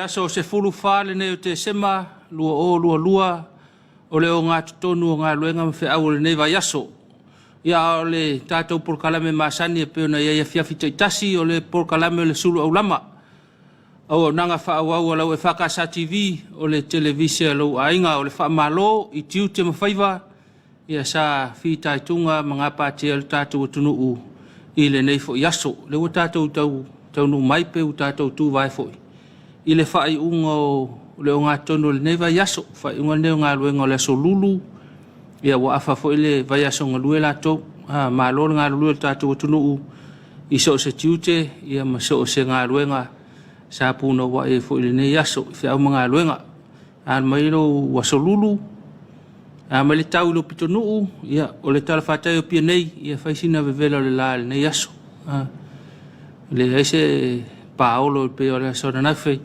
aso 14 lenei o Tesema 2022 o le ogatotonu o galuega ma feau o lenei vaiaso. Ia, o le tatou polokalame masani e pei ona i ai afiafi taitasi, o le polokalame o le sulu aulama. Auaunaga faaauau a lau EFKS TV, o le televise a lou aiga, o le faamalo i tiute ma faiva, ia sa fitaituga ma gapatia le tatou atunuu i lenei foi aso. O lea ua tatou taunuu mai pe ua tatou tuvae foi i le faaiuga o le ogatotonu o lenei vaiaso, faaiuga lenei o galuega o le aso Lulu, ia ua afa foi le vaiaso galue latou. Malo le galulue o le tatou atunuu i so o se tiute ia ma so o se galuega sa punouai ai foi i lenei aso i feau ma galuega. A mai lou aso Lulu, a mai le tau i lou pitonuu, ia o le talafatai o Apia nei, ia fai sina vevela o le la i lenei aso. Leai se paolo e pei o le aso ananafi,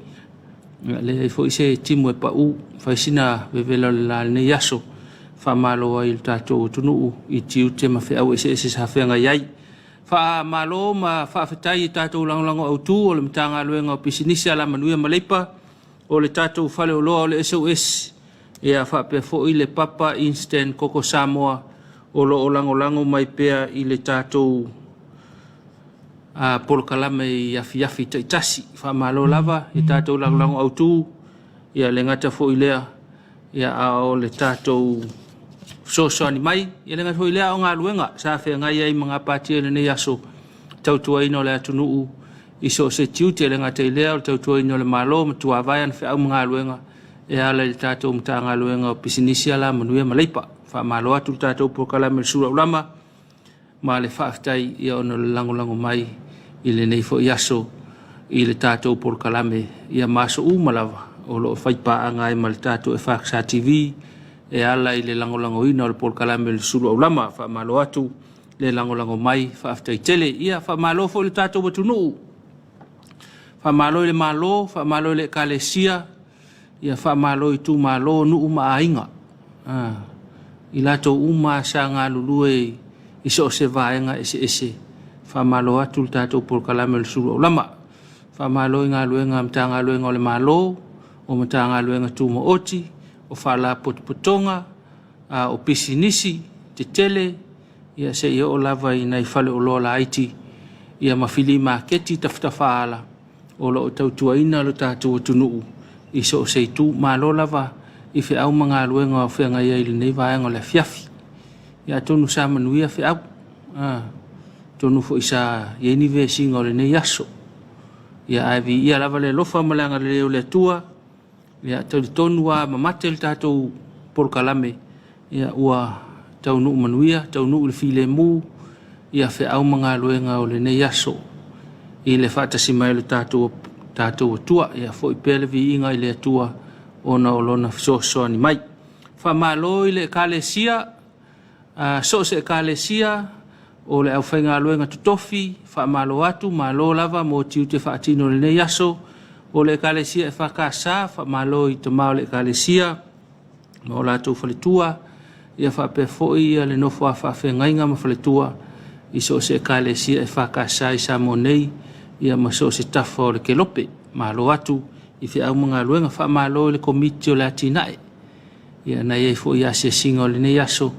leai foi se timu e pau, fai sina vevela o le la i lenei aso. Faamalo ai i le tatou atunuu i tiute ma feau eseese sa feagai ai. Faamalo ma faafetai i tatou lagolago autu o le Matagaluega o Pisinisi, Alamanuia ma Leipa, o le tatou faleoloa o le SOS, ia faapea foi le Papa Instant Koko Samoa o lo o lagolago mai pea i le tatou polokalame i afiafi taitasi. Faamalo lava i tatou lagolago autu, ia le gata foi lea, ia a o le tatou fesoasoani mai, ia le gata foi lea a o galuega sa feagai ai ma gapatia i lenei aso, tautuaina o le atunuu i so o se tiute, e le gata i lea o le tautuaina o le Malo ma tuavae ana feau ma galuega e ala i le tatou Matagaluega o Pisinisi, Alamanuia ma Leipa. Faamalo atu le tatou polokalame o le Sulu Aulama ma le faafetai ia ona o le lagolago mai i lenei foi aso i le tatou polokalame ia ma aso uma lava o lo o faipaaga ai ma le tatou EFKS TV e ala i le lagolagoina o le polokalame o le Sulu Aulama. Faamalo atu le lagolago mai, faafetai tele. Ia faamalo foi i le tatou atunuu, faamalo i le Malo, faamalo i le Ekalesia, ia faamalo i itumalo, nuu ma aiga, i latou uma sa galulue i so o se vaega eseese. Faamalo atu le tatou polokalame o le Sulu Aulama. Faamalo i galuega a Matagaluega o le Malo, o Matagaluega Tumaoti, o Faalapotopotoga, o pisinisi tetele, ia seia oo lava i nai faleoloa laiti ia ma filimaketi tafatafaala o lo o tautuaina lo tatou atunuu i so o se itu. Malo lava i feau ma galuega o feagai ai i lenei vaega o le afiafi. Ia atonu sa manuia feau, atonu foi sa i ai ni vesiga o lenei aso. Ia ae viia lava le alofa ma le agalelei o le Atua. Ia talitonu lava mamate le tatou polokalame, ia ua taunuu manuia, taunuu i le filemu ia feau ma galuega o lenei aso i le faatasi mai o le tatou Atua. Ia foi pea le viiga i le Atua ona o lona fesoasoani mai. Faamalo i le Ekalesia, so o se Ekalesia o le aufaigaluega totofi, faamalo atu, malo lava mo tiute faatino i lenei aso. O le Ekalesia EFKS, faamalo i tama o le Ekalesia ma o latou faletua, ia faapea foi le nofo a faafeagaiga ma faletua i so o se Ekalesia EFKS i Samoa nei, ia ma so o se tafa o le kelope. Malo atu i feau ma galuega. Faamalo i le Komiti o le Atinae, ia na i ai foi asiasiga o lenei aso,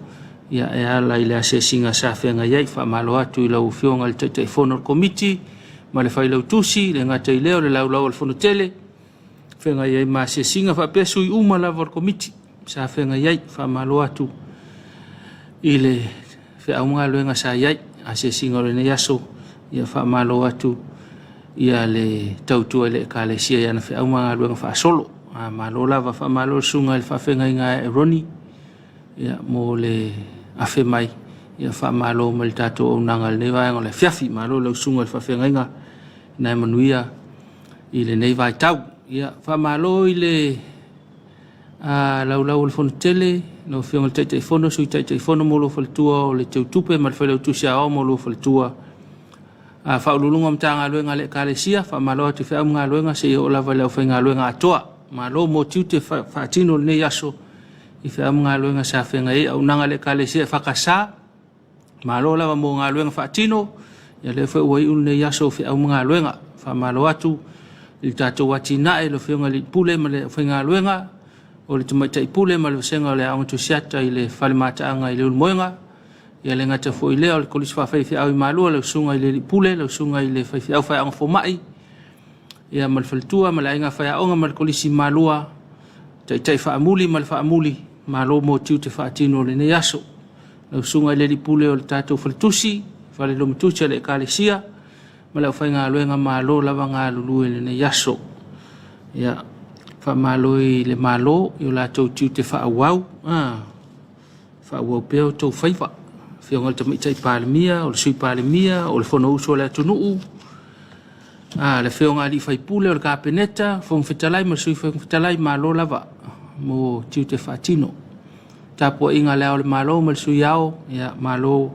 ia e ala i le asiasiga sa feagai ai. Faamalo atu i lau Afioga i le Taitaifono o le Komiti ma le Failautusi, le gata i lea o le laulau o le Fonotele, feagai ai ma asiasiga faapea sui uma lava o le Komiti sa feagai ai. Faamalo atu i le feau ma galuega sa i ai asiasiga o lenei aso, ia faamalo atu ia le tautua i le Ekalesia i ana feau ma galuega faasolo. Malo lava, faamalo le susuga i le faafeagaiga a Eroni ia, mo le afe mai, ia faamalo mai le tatou auaunaga i lenei vaega o le afiafi. Malo i lau susuga i le faafeagaiga, na e manuia i lenei vaitau. Ia, faamalo i le laulau o le Fonotele, lau Afioga i le Taitaifono, Sui Taitaifono mo lou faletua o le Teutupe ma le Failautusi Aoao mo lou faletua. Faauluuluga o Matagaluega a le Ekalesia, faamalo atu i feau ma galuega seia oo lava i le aufaigaluega atoa. Malo mo tiute faatino i lenei aso i feau ma galuega sa feagai ai auaunaga a le Ekalesia EFKS. Malo lava mo galuega faatino, ia lea foi ua iu lenei aso o feau ma galuega. Faamalo atu. i le tatou atinae, le Afioga i le Pule ma le aufaigaluega, o le Tamaitai Pule ma le Vasega o le Aoga Tusiata i le Fale Mataaga i Leulumoega. Ia le gata foi i lea o le Kolisi Faafaifeau i Malua, lau Susuga i le Alii Pule, lau Susuga i le Faifeau Faiaoga Fomai, ia ma le faletua ma le aiga faiaoga ma le Kolisi i Malua, taitai faamuli ma le faamuli, malo mo tiute faatino o lenei aso. Lau Susuga i le Alii Pule o le tatou faletusi, fale logotusi a le Ekalesia, ma le aufaigaluega, malo lava galulue i lenei aso. Ia, faamalo i le Malo i o latou tiute faaauau, faaauau pea outou faiva. Afioga i le Tamaitai Palemia, o le Sui Palemia, o le Fonousu a le atunuu, le Afioga i alii faipule o le Kapeneta, Fofoga Fetalai ma le Sui Fofoga Fetalai, malo lava mo tiute faatino. Tapuaiga a Le Ao o le Malo ma le Sui Ao, ia malo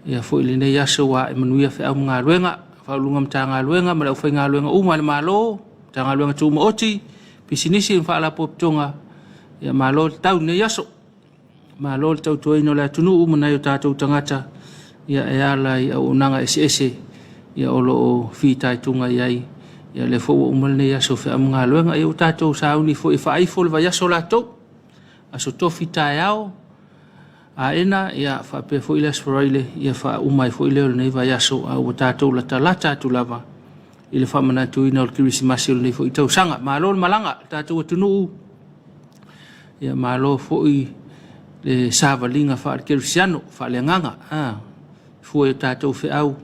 ia foi lenei aso ua ae manuia feau ma galuega. Ofisa Sili o Pulega o Matagaluega ma le aufaigaluega uma a le Malo, Matagaluega Tumaoti, Pisinisi ma Faalapotopotoga, ia malo tatau i lenei aso. Malo le tautuaina o le atunuu ma nai o tatou tagata ia e ala i auaunaga eseese ia o lo o fitaituga i ai. Ia lea foi ua uma lenei aso o feau ma galuega. Ia ua tatou sauni foi e faaifo le vaiaso latou. Aso Tofi taeao, Aena, ia faapea foi le Aso Faraile, ia faauma ai foi lea o lenei vaiaso, a ua tatou latalata atu lava i le faamanatuina o le Kerisimasi o lenei foi tausaga. Malo le malaga le tatou atunuu, ia malo foi le savaliga faale-kerisiano, faaleagaga, fua i o tatou feau,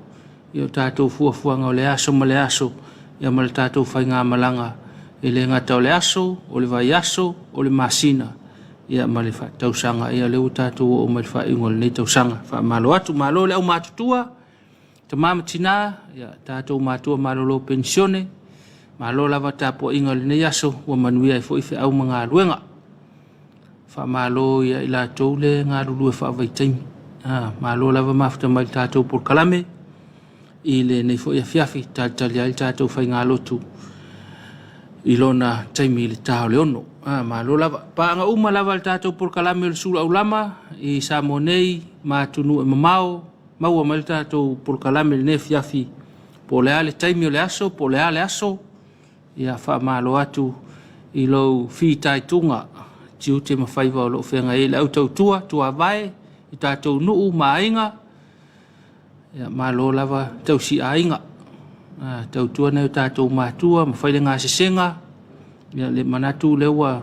i o tatou fuafuaga o le aso ma le aso, ia ma le tatou faigamalaga, e le gata o le aso, o le vaiaso, o le masina, ia ma le tausaga. Ia lea ua tatou oo mai i le faaiuga o lenei tausaga. Faamalo atu, malo le aumatutua, tama ma tina, ia tatou matua malolo penisione, malo lava tapuaiga i lenei aso, ua manuia ai foi feau ma galuega. Faamalo ia i latou le galulue faavaitaimi. Malo lava mafuta mai i le tatou polokalame i lenei foi afiafi, talitali ai le tatou faigalotu i lona taimi i le ta o le 6. Malo lava. Paaga uma lava le tatou polokalame o le Sulu Aulama i Samoa nei ma atunuu e mamao, maua mai le tatou polokalame i lenei afiafi, po o le a le taimi o le aso, po o le a le aso, ia faamalo atu i lou fitaituga, tiute ma faiva o lo o feagai ai le au tautua, tuavae, i tatou nuu ma aiga, ia malo lava tausi aiga, tautua nai o tatou matua ma fai le gasesega, ia le manatu lea ua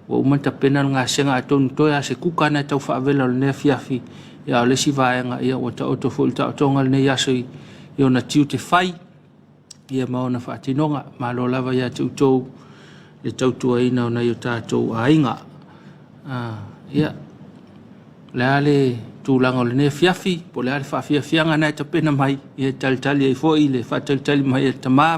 uma ona tapena le gasesega, atonu toe lava o se kuka lena e tau faavela o lenei afiafi, a o le isi vaega ua taoto foi i le taotoga lenei aso i ona tiute fai ia ma ona faatinoga. Malo lava ia te outou le tautuaina o nai o tatou aiga. Ia, o le a le tulaga o lenei afiafi, po o le a le faafiafiaga lena e tapena mai, ia e talitali ai foi le faatalitali mai a tama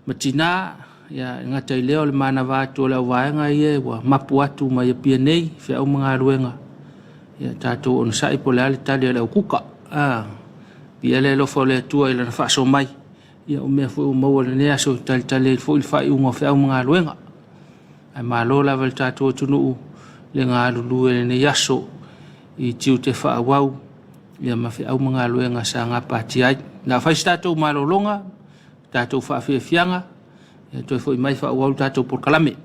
ma tina, ia e gata i lea o le manava atu o le auvaega ia ua mapu atu mai Apia nei, feau ma galuega, ia tatou onosai po o le a le tali a le aukuka. Viia le alofa o le Atua i lana faasoa mai, ia o mea foi ua maua i lenei aso e talitali ai foi le faaiuga o feau ma galuega. Ae malo lava i le tatou atunuu le galulue i lenei aso i tiute faaauau ia ma feau ma galuega sa gapatia ai. O le a fai se tatou malologa, tatou faafiafiaga, ia toe foi mai faaauau le tatou polokalame.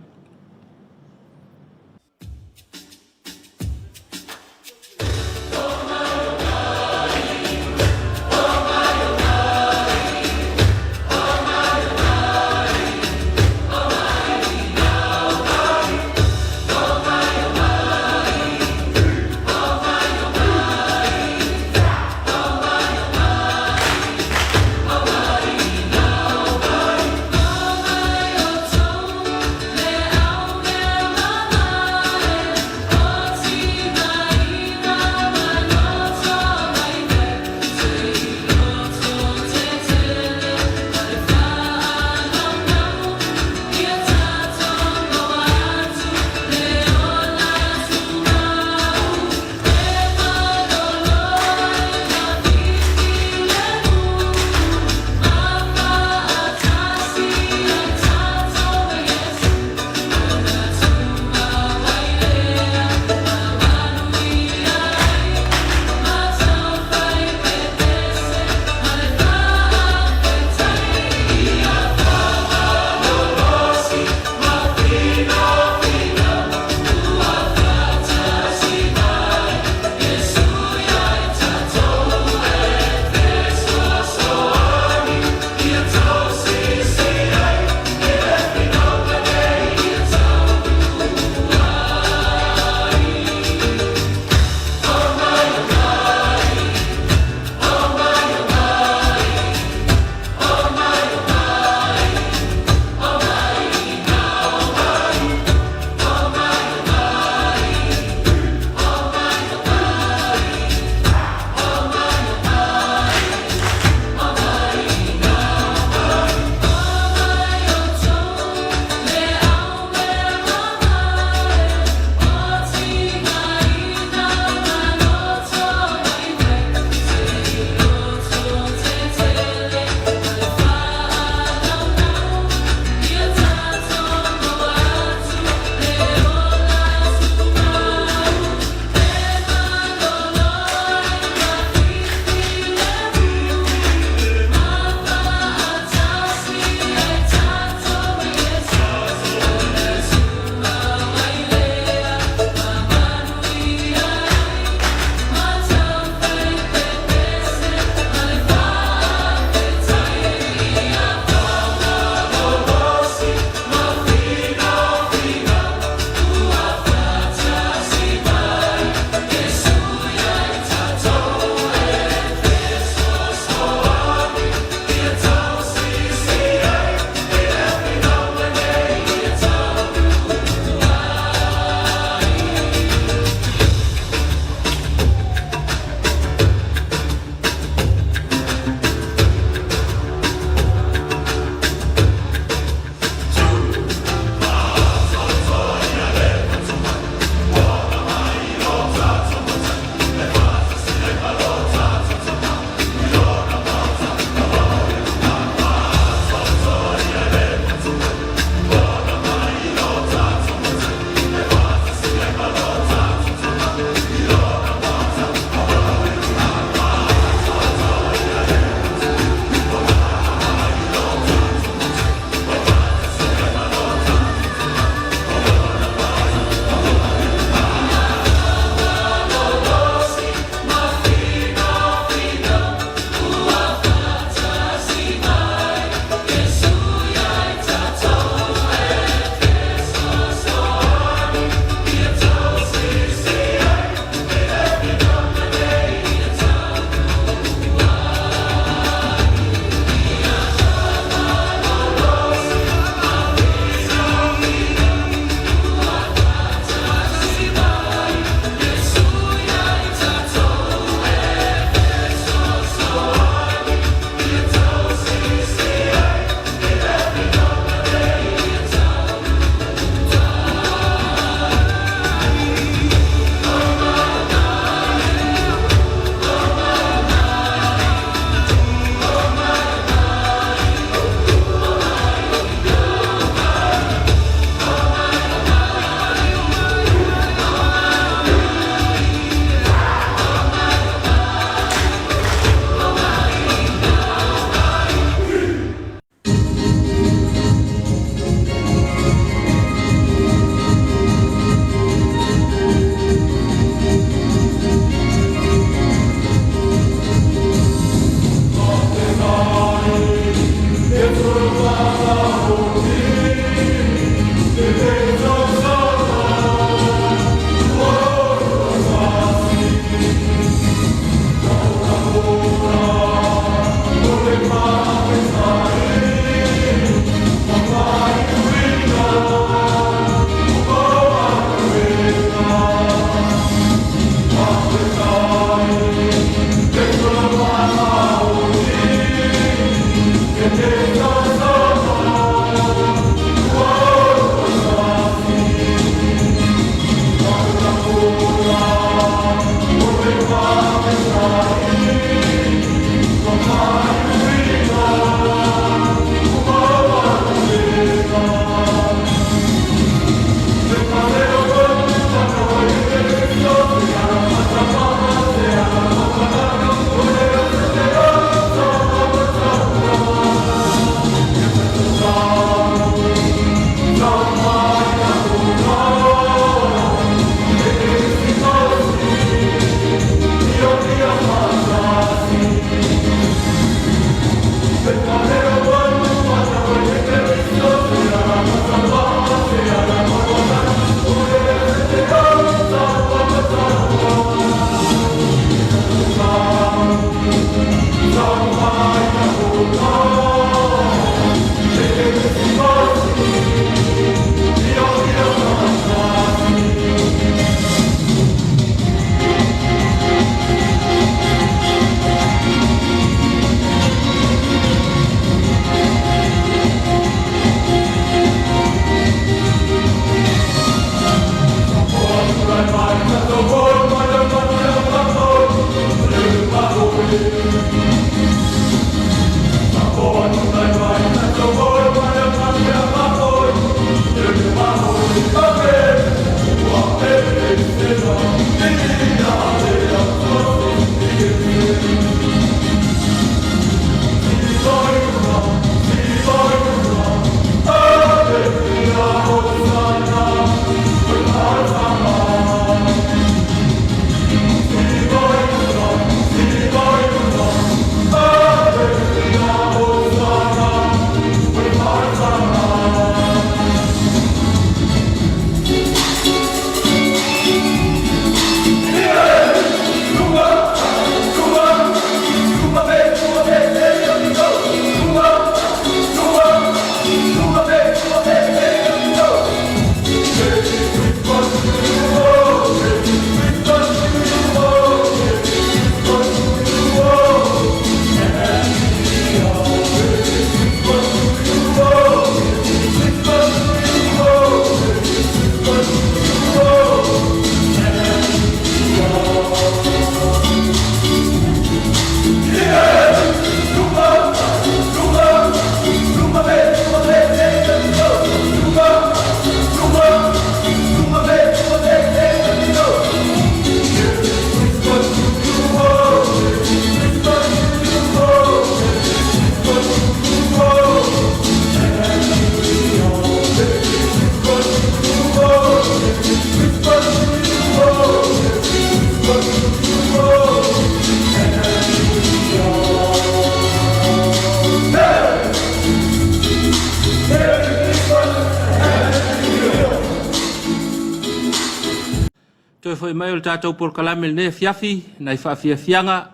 toe foi mai o le tatou polokalame i lenei afiafi, nai faafiafiaga,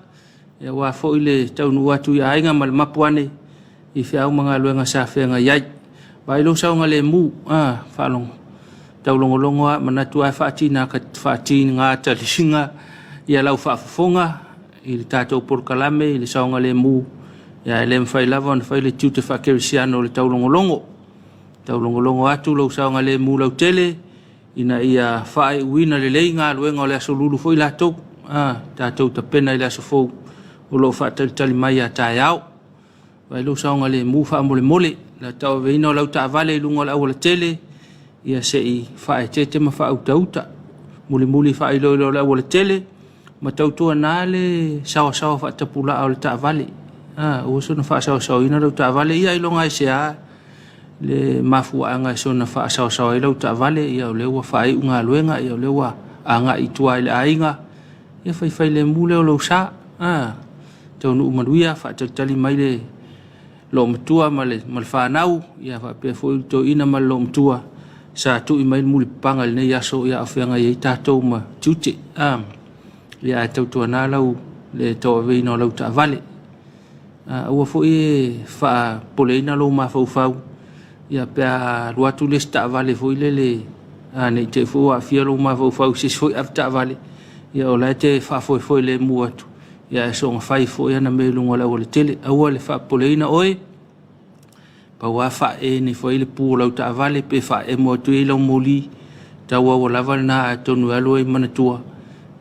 aua foi le taunuu atu i aiga ma le mapu ane i feau ma galuega sa feagai ai. Vaai lou saogalemu, a, faalogo, taulogologo lava, manatu lava e faatiga faatiga taliga ia lau faafofoga i le tatou polokalame i le saogalemu, ae le mafai lava ona fai le tiute faakerisiano o le taulogologo. Taulogologo atu lou saogalemu lautele ina ia faaiuina lelei galuega o le Aso Lulu foi latou, a, tatou tapena i le aso fou o lo o faatalitali mai a taeao. Vaai lou saogalemu faamolemole, le tauaveina o lau taavale i luga o le aualatele, ia se i faaeteete ma faautauta. Mulimuli faailoilo o le aualatele, ma tautuana le saoasaoa faatapulaa o le taavale. A, aua soona faasaosaoina lau taavale, ia ailoga lava i se a le mafuaaga e soona faasaosaoa ai lau taavale, ia o lea ua faaiu galuega, ia o lea ua agai i tua i le aiga, ia faifailemu lea o lou sa. A, taunuu manuia, faatalitali mai le loomatua ma le fanau, ia faapea foi le toeaina ma le loomatua sa tui mai le mulipapaga i lenei aso, a o feagai ai tatou ma tiute. A, ia ae tautuana lau le tauaveina o lau taavale. Aua foi e faapopoleina lou mafaufau ia pe a alu atu le isi taavale foi lele, a ne i te i foi ua aafia lou mafaufau i se isi foi avetaavale, ia o la e te faafoefoe lemu atu, ia ae soona fai foi ana mea i luga o le aualatele. Aua le faapopoleina oe, pau lava faaee ifo ai le pu o lau taavale pe faaemo atu ai lau moli, tauaua lava lena atonu e alu ai manatua,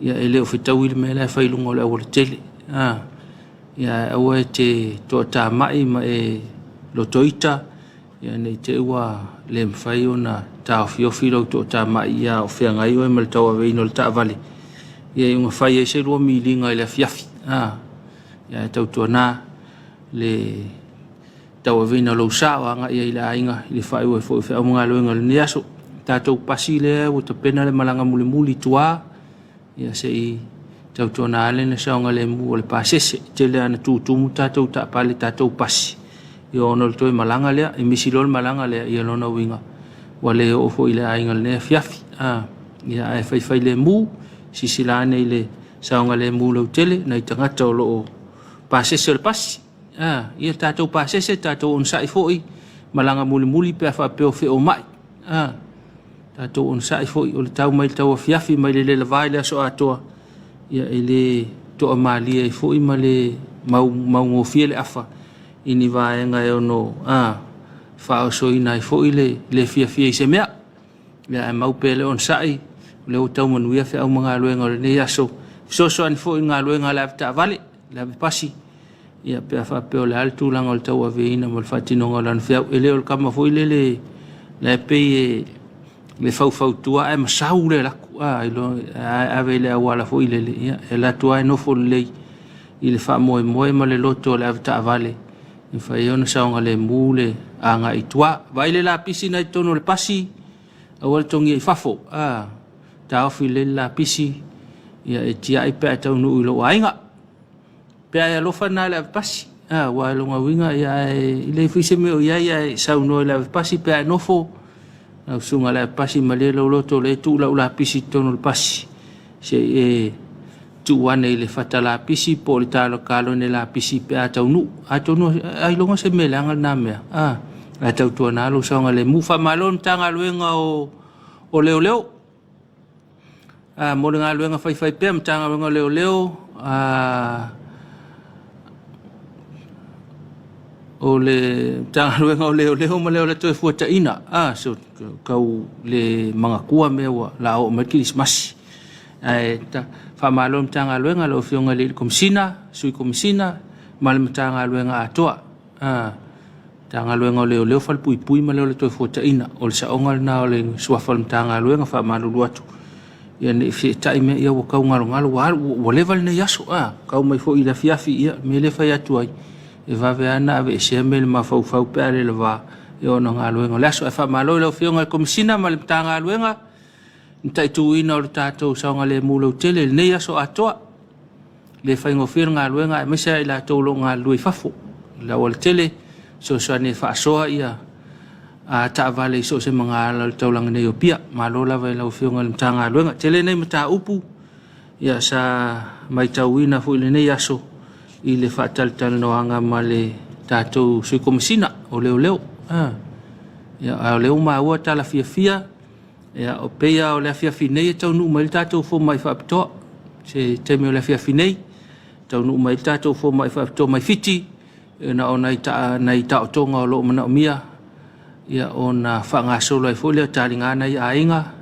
ia e le o fetaui le mea la e fai i luga o le aualatele. A, ia aua e te toatamai ma e lotoita, ia ne i te i ua le mafai ona taofiofi lou toatamai ia o feagai oe ma le tauaveina o le taavale, ia iuga fai ai se lua miliga i le afiafi. A, ia ae tautuana le tauaveina o lou sa o agai ai i le aiga i le faaiu ai foi o feau ma galuega o lenei aso. Tatou pasi lea ua tapena le malaga mulimuli i tua, ia se i tautuana ane le saogalemu o le pasese. E tele lava ina tutumu tatou taapale, tatou pasi, ia ona o le toe malaga lea. E misi loa le malaga lea, ia lona uiga ua le oo foi i le aiga i lenei afiafi. A, ia ae faifailemu, silasila ane i le saogalemu lautele nai tagata o lo o pasese o le pasi. A, ia tatou pasese, tatou onosai foi, malaga mulimuli pe a faapea o feomai. A, tatou onosai foi o le tau mai le tauafiafi mai le lela i le aso atoa, ia e le toamalie ai foi ma le maugofie le afa i ni vaega e ono faaosoina ai foi le le fiafia i se mea. Ia ae mau pea le onosai, o lea ua tau manuia feau ma galuega o lenei aso. Fesoasoani foi i galuega a le avetaavale, le avepasi, ia pe a faapea o le a le tulaga o le tauaveina ma le faatinoga o lana feau. E le o le kama foi lele la e pei e le faufautua ae masau le alu atu, a, ae ave i le auala foi lele, ia e alu atu lava e nofo lelei i le faamoemoe ma le loto o le avetaavale e mafai ai ona saogalemu le agai i tua. Vaai le lapisi na i totonu o le pasi, aua le togia i fafo, a, taofi lelei le lapisi, ia e tiai pe a e taunuu i lou aiga. Pe a e alofa lena i le avepasi, a, aua o lona uiga, ia, e leai foi se mea o i ai ae saunoa i le avepasi pe a e nofo, lau susuga i le avepasi malie lou loto o lea e tuu lau lapisi i totonu o le pasi, se i e tuu ane i le fata lapisi po o le kalone lapisi pe a taunuu. Atonu ailoga se mea leaga lena mea, a, ae tautuana lou saogalemu. Faamalo i le Matagaluega o Leoleo mo le galuega faifaipea, Matagaluega o Leoleo, a, o le Matagaluega o Leoleo ma le Ola Toefuataiga. A, so tau le manatua mea ua la oo mai le Kerisimasi. Ae faamalo i le Matagaluega, lau Afioga i le Komesina, Sui Komesina ma le Matagaluega atoa. A, Matagaluega o Leoleo, Falepuipui ma le Ola Toefuataiga. O le saoga lena o le suafa o le Matagaluega. Faamalulu atu, ia ne i feetai mea, ia ua tau galogalo, ua alu, ua leva lenei aso. A, tau mai foi i le afiafi, ia, mea lea e fai atu ai, e vave lava ona aveesea mea i le mafaufau pe a le lava ona o galuega o le aso. Ae faamalo i lau Afioga i le Komesina ma le Matagaluega i le mataituina o le tatou saogalemu lautele i lenei aso atoa. E le faigofie le galuega aemaise lava i latou o lo o galulue i fafo i le aualatele, fesoasoani e faasoa ia taavale i so o se magaala o le taulaga nei o Apia. Malo lava i lau Afioga i le Matagaluega. Tele nei mataupu ia sa matauina foi i lenei aso i le faatalatalanoaga ma le tatou Sui Komesina o Leoleo. Ia, a o lea ua maua tala fiafia, ia, o pei lava o le afiafi nei e taunuu mai ai le tatou fomai faapitoa. Se taimi o le afiafi nei, taunuu mai ai le tatou fomai faapitoa mai Fiti, na o nai, nai taotoga o lo o manaomia ia ona faagasolo ai foi lea o taliga nai aiga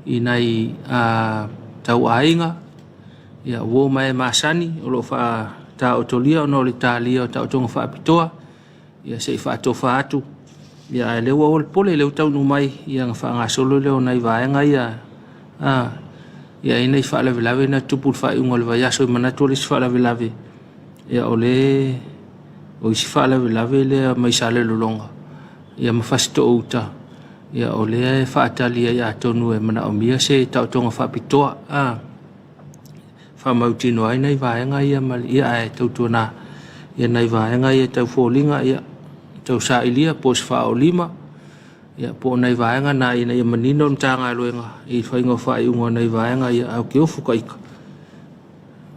i nai tauaiga, ia uo ma e masani o lo o faataotolia ona o le talia o taotoga faapitoa ia se i faatofa atu ia ae lea ua aua le popole, lea ua taunuu mai ia ona faagasolo lea o nai vaega ia ia i nai faalavelave na tupu i le faaiuga o le vaiaso i manatu o le isi faalavelave ia o le o isi faalavelave lea mai Salelologa ia ma Fasitoo-uta ia o lea e faatali ai atonu e manaomia se taotoga faapitoa faamautinoa ai nai vaega ia ma ia ae tautuana ia nai vaega ia tau foliga ia tau sailia po o se faaolima ia po o nai vaega na ina ia manino le Matagaluega i le faiga o faaiuga o nai vaega ia ae ou te ofo ta ita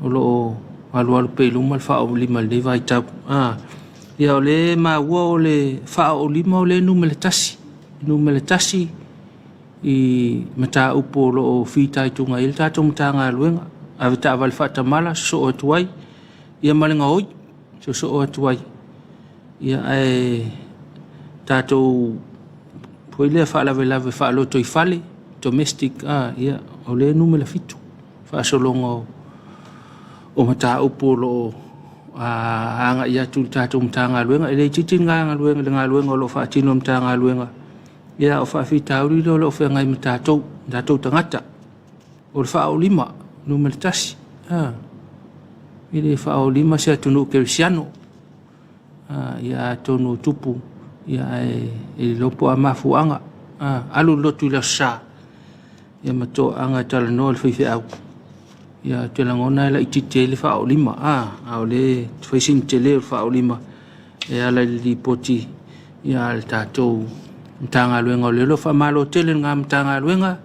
o lo o alualu pea i luma le faaolima i lenei vaitau. Ia o lea e maua o le faaolima o lea e numera tasi, numera tasi i mataupu o lo o fitaituga i ai le tatou Matagaluega, avetaavale faatamala sosoo atu ai, ia ma le gaoi sosoo atu ai. Ia ae tatou foi lea faalavelave faalotoifale, domestic, ia o lea e numera 7 faasologa o mataupu o lo o agai atu i le tatou Matagaluega. E le itiiti le galuega, le galuega o lo o faatino e le Matagaluega, ia o faafitauli lea o lo o feagai ma tatou, tatou tagata. O le faaolima, numera 1. E le faaolima se atunuu kerisiano. Ia atonu o tupu, ia ae iloa po o a mafuaaga. Alu le lotu i le Aso Sa, ia ma toaaga e talanoa i le faifeau, ia ou te lagona e laitiiti ai le faaolima, a o lea e fai sina tele o le faaolima e ala i le lipoti a le tatou Matagaluega o Leoleo. Faamalo tele i lena Matagaluega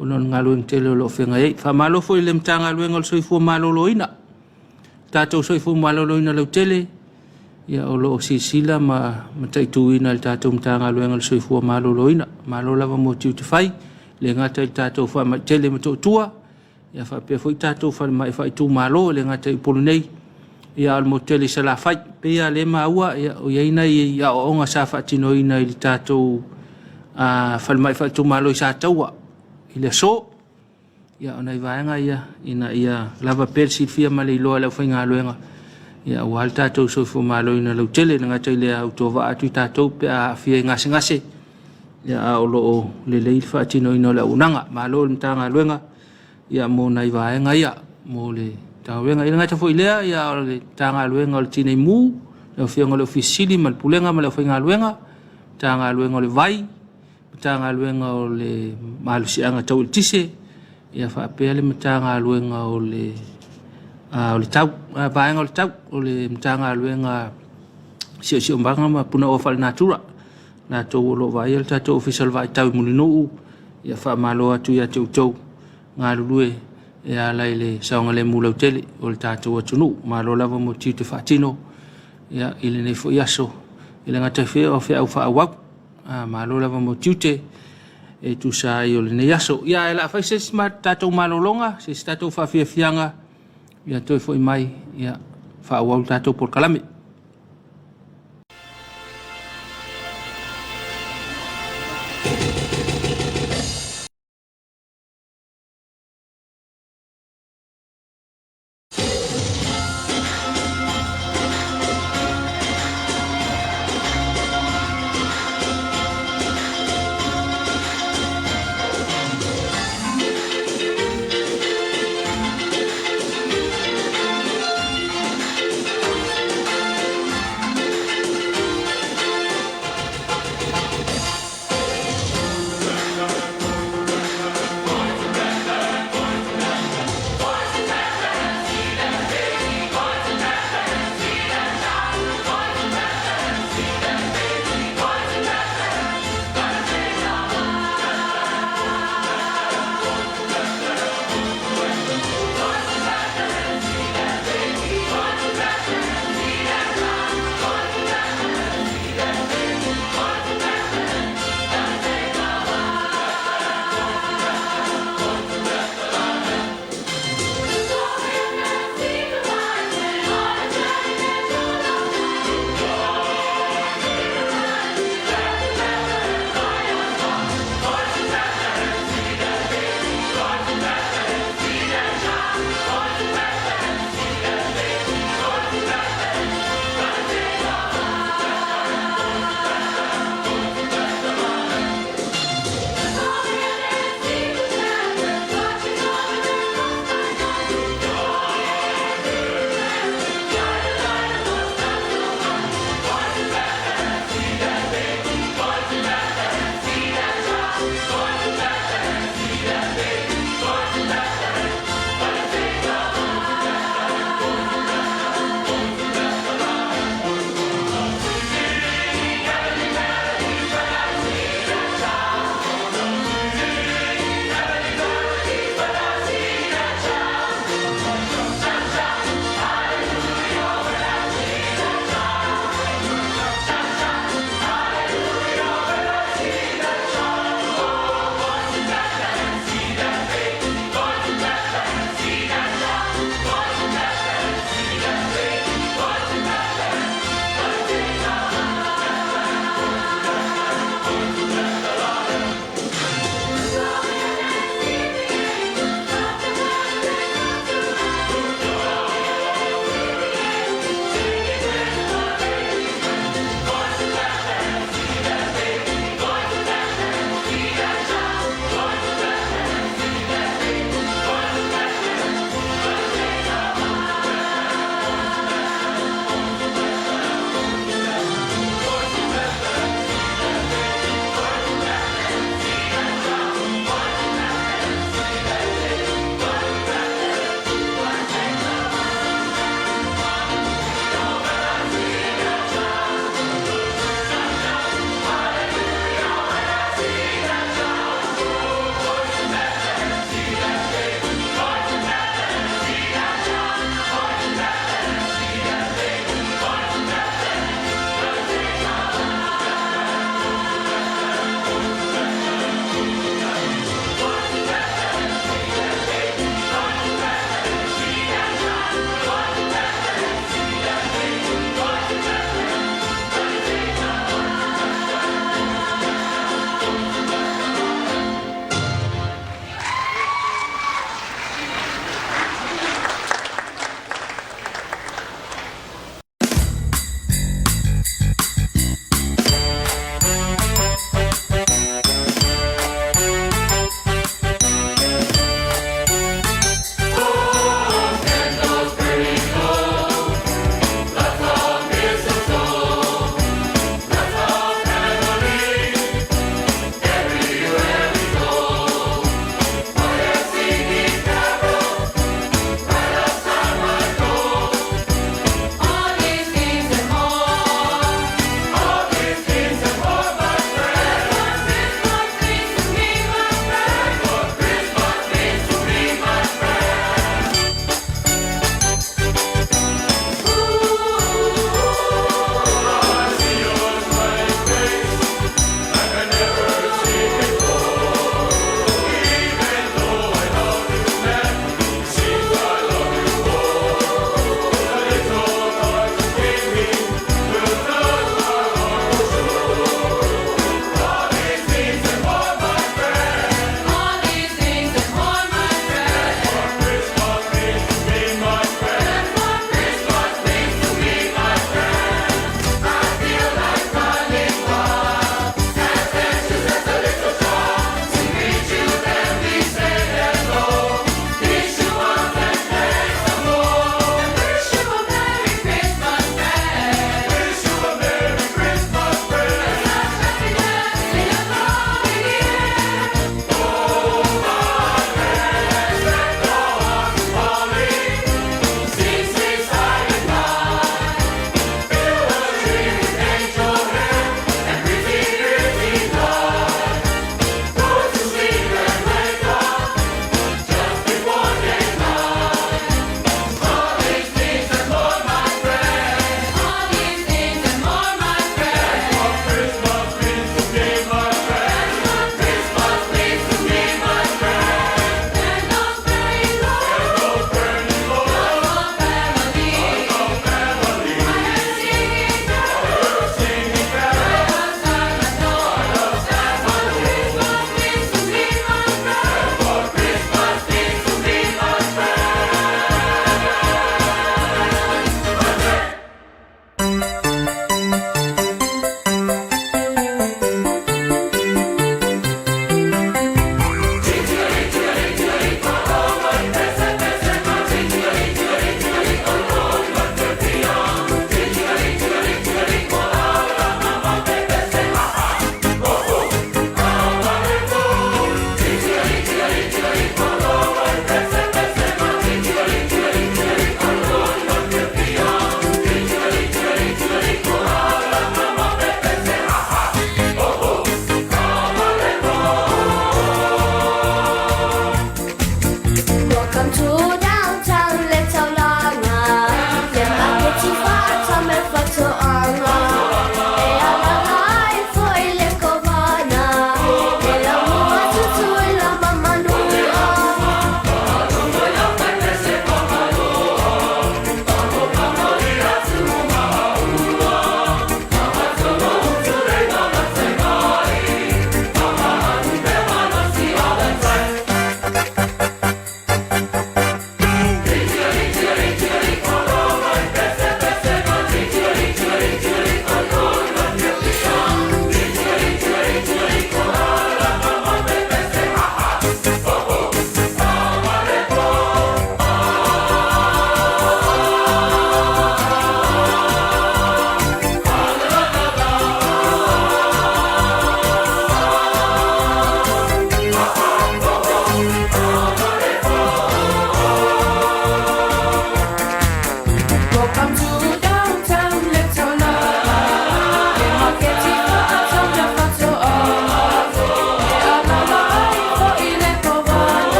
ona o le galuega tele o lo o feagai ai. Faamalo foi i le Matagaluega o le Soifua Maloloina, tatou soifua maloloina lautele, ia o lo o silasila ma mataituina e le tatou Matagaluega o le Soifua Maloloina. Malo lava mo tiute fai, e le gata i le tatou faamai tele i Motootua, ia faapea foi tatou falemai faaitumalo, e le gata i Upolu nei, ia a o le motu tele i Salafai. E pei lava o lea e maua, ia, o i ai nai aoaoga sa faatinoina i le tatou falemai faaitumalo i Sataua i le aso. Ia, o nai vaega ia ina ia lava pea le silafia ma le iloa e le aufaigaluega ia aua le tatou soifua maloloina lautele. E le gata i lea, autovaa atu i tatou pe a aafia i gasegase, ia a o lo o lelei le faatinoina o le auaunaga. Malo i le Matagaluega ia mo nai vaega ia mo le Matagaluega. E le gata foi i lea, ia, o le Matagaluega o le Tinei Mu, lau Afioga i le Ofisa Sili ma le Pulega ma le aufaigaluega, Matagaluega o le Vai, Matagaluega o le Malosiaga Tau Eletise, ia faapea le Matagaluega o le Tau, Vaega o le Tau, o le Matagaluega Siosiomaga ma Punaoa Faalenatura, latou o lo o vaaia le tatou Ofisa o le Vaaitau i Mulinuu. Ia faamalo atu ia te outou galulue e ala i le saogalemu lautele o le tatou atunuu. Malo lava mo tiute faatino ia, i lenei foi aso, e le gata foi o feau faaauau. Malo lava mo tiute e tusa ai o lenei aso. Ia, ae o le a fai se isi tatou malologa, se isi tatou faafiafiaga, ia toe foi mai, ia faaauau le tatou polokalame.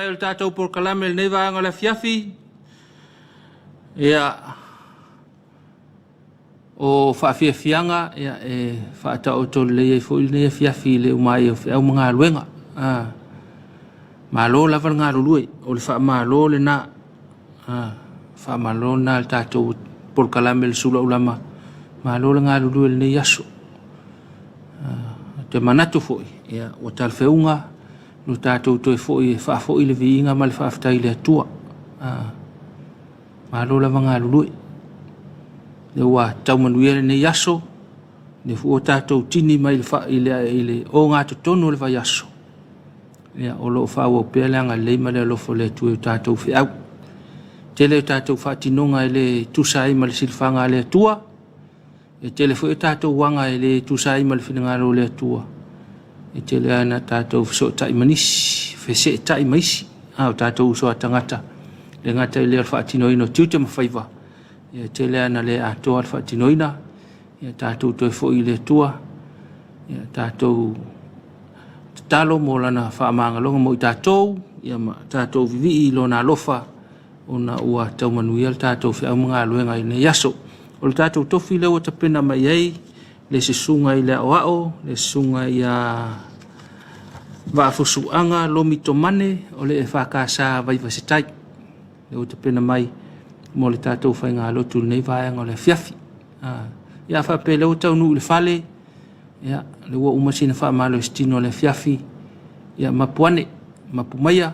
Mai o le tatou polokalame i lenei vaega o le afiafi, ia, o faafiafiaga ia, e faataoto lelei ai foi lenei afiafi i le uma ai o feau ma galuega. Malo lava le galulue, o le faamalo lena. Faamalo lena i le tatou polokalame le Suluaulama, malo le galulue i lenei aso. Ou te manatu foi, ia, ua talafeuga lo tatou toe foi e faafoi le viiga ma le faafetai i le Atua. Malo lava galulue. Lea ua tau manuia lenei aso, lea foi ua tatou tini mai i le ogatotonu o le vaiaso, ia, o lo o faaauau pea le agalelei ma le alofa o le Atua i o tatou feau. Tele o tatou faatinoga e le tusa ai ma le silafaga a le Atua, e tele foi o tatou aga e le tusa ai ma le finagalo o le Atua, e tele lava ina tatou fesootai ma nisi, feseetai ma isi, a o tatou uso a tagata, le gata i lea o le faatinoina o tiute ma faiva, ia e tele lava ina le atoa le faatinoina, ia tatou toe foi i le Atua, ia tatou tatalo mo lana faamagaloga mo i tatou, ia ma tatou vivii i lona alofa, ona ua tau manuia le tatou feau ma galuega i lenei aso. O le tatou tofi lea ua tapena mai ai le susuga i le aoao, le susuga ia Vaafusuaga Lomi Tomane o le EFKS Vaivasetai, lea ua tapena mai mo le tatou faigalotu i lenei vaega o le afiafi. Ia a faapea o lea ua taunuu i le fale, ia, lea ua uma sina faamalositino a le afiafi, ia mapu ane, mapu maia,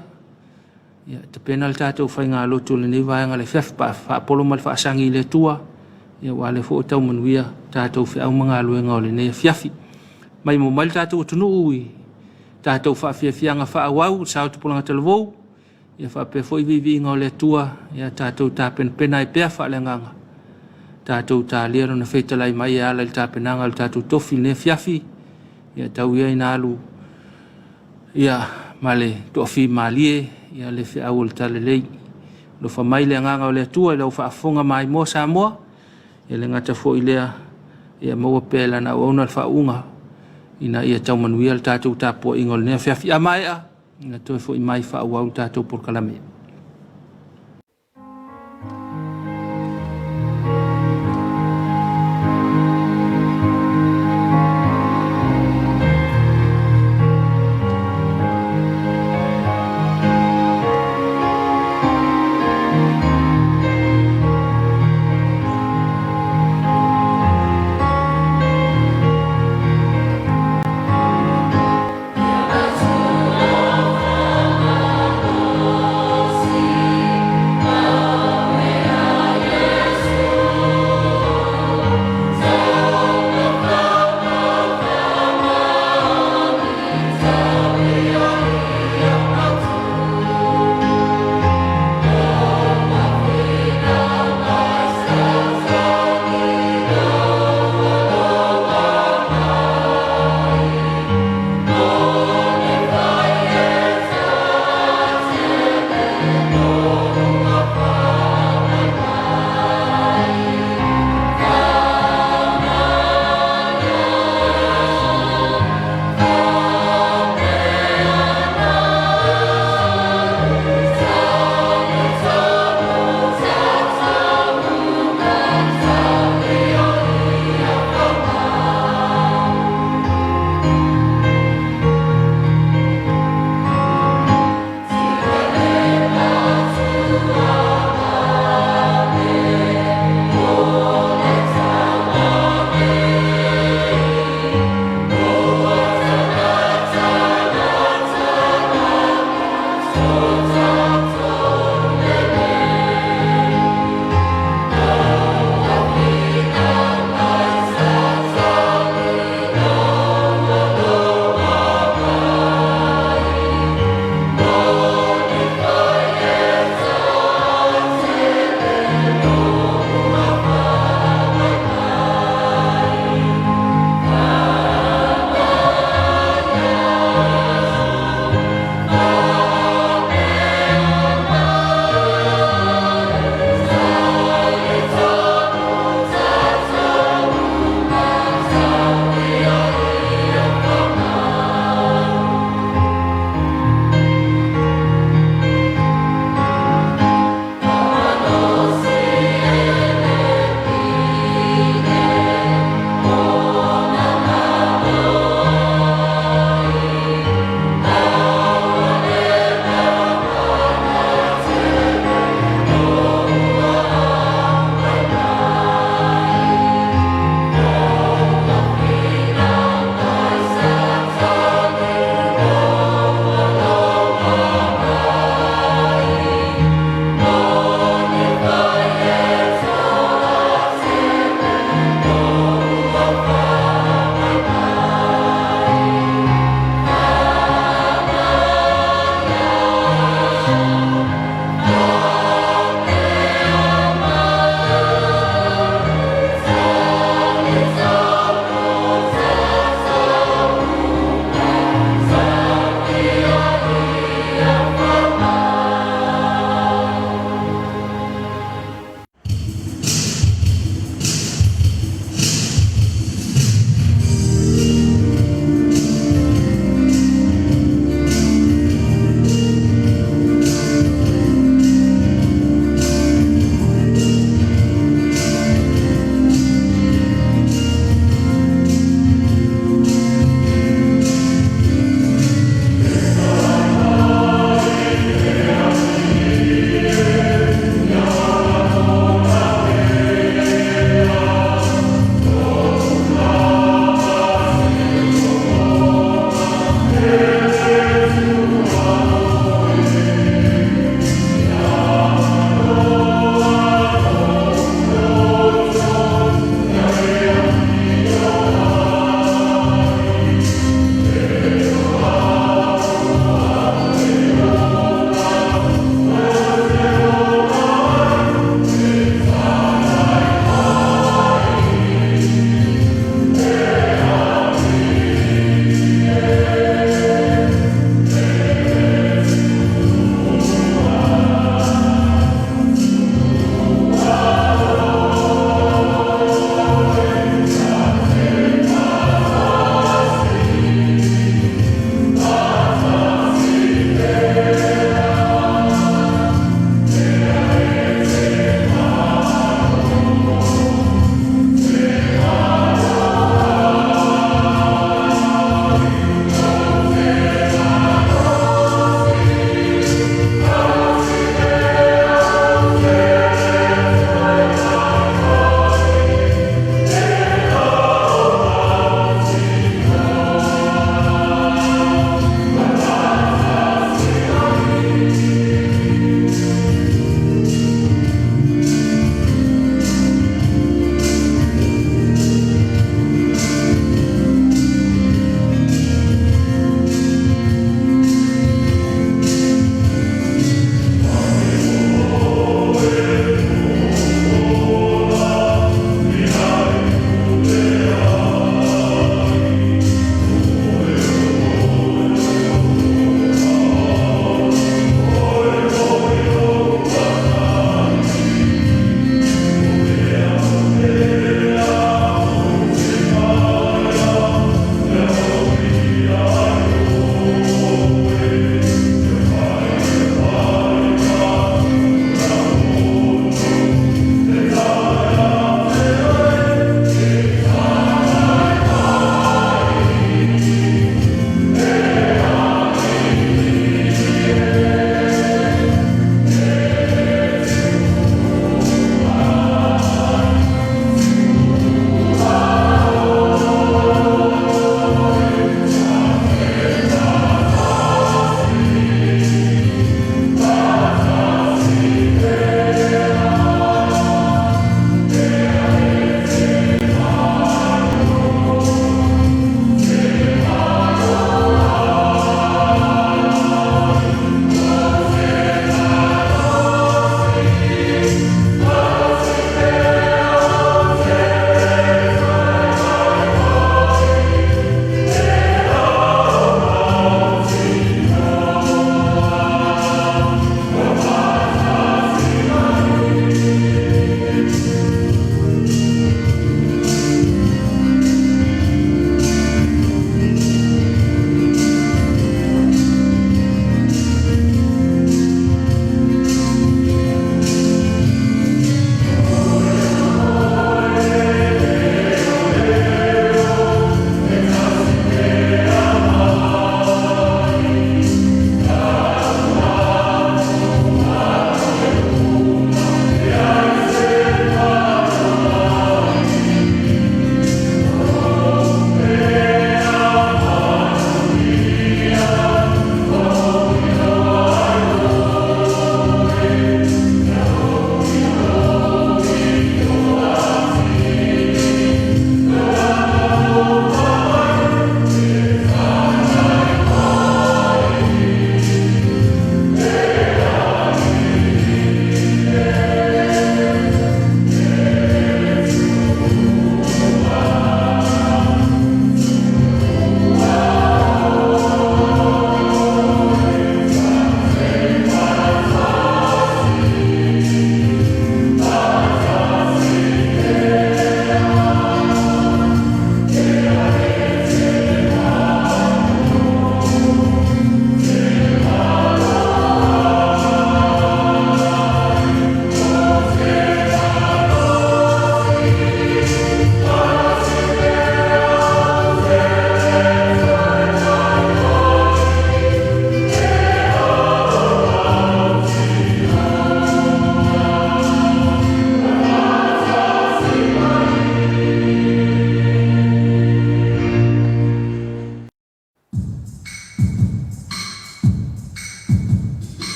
ia tapena le tatou faigalotu i lenei vaega o le afiafi, faapolo ma le faasagi i le Atua, ia aua o lea foi ua tau manuia tatou feau ma galuega o lenei afiafi. Maimoa mai le tatou atunuu i tatou faafiafiaga faaauau, le sao tupulaga talavou, ia faapea foi viiviiga o le Atua, ia tatou tapenapena ai pea faaleagaga, tatou talia lona fetalai mai e ala i le tapenaga o le tatou tofi i lenei afiafi, ia tau ia ina alu ia ma le toafimalie ia le feau o le talalelei. Alofa mai le agaga o le Atua i lau faafofoga maimoa Samoa, e le gata foi i lea, ia maua pea e lana auauna le faauuga ina ia tau manuia le tatou tapuaiga o lenei afiafi. A maea, ia toe foi mai faaauau le tatou polokalame.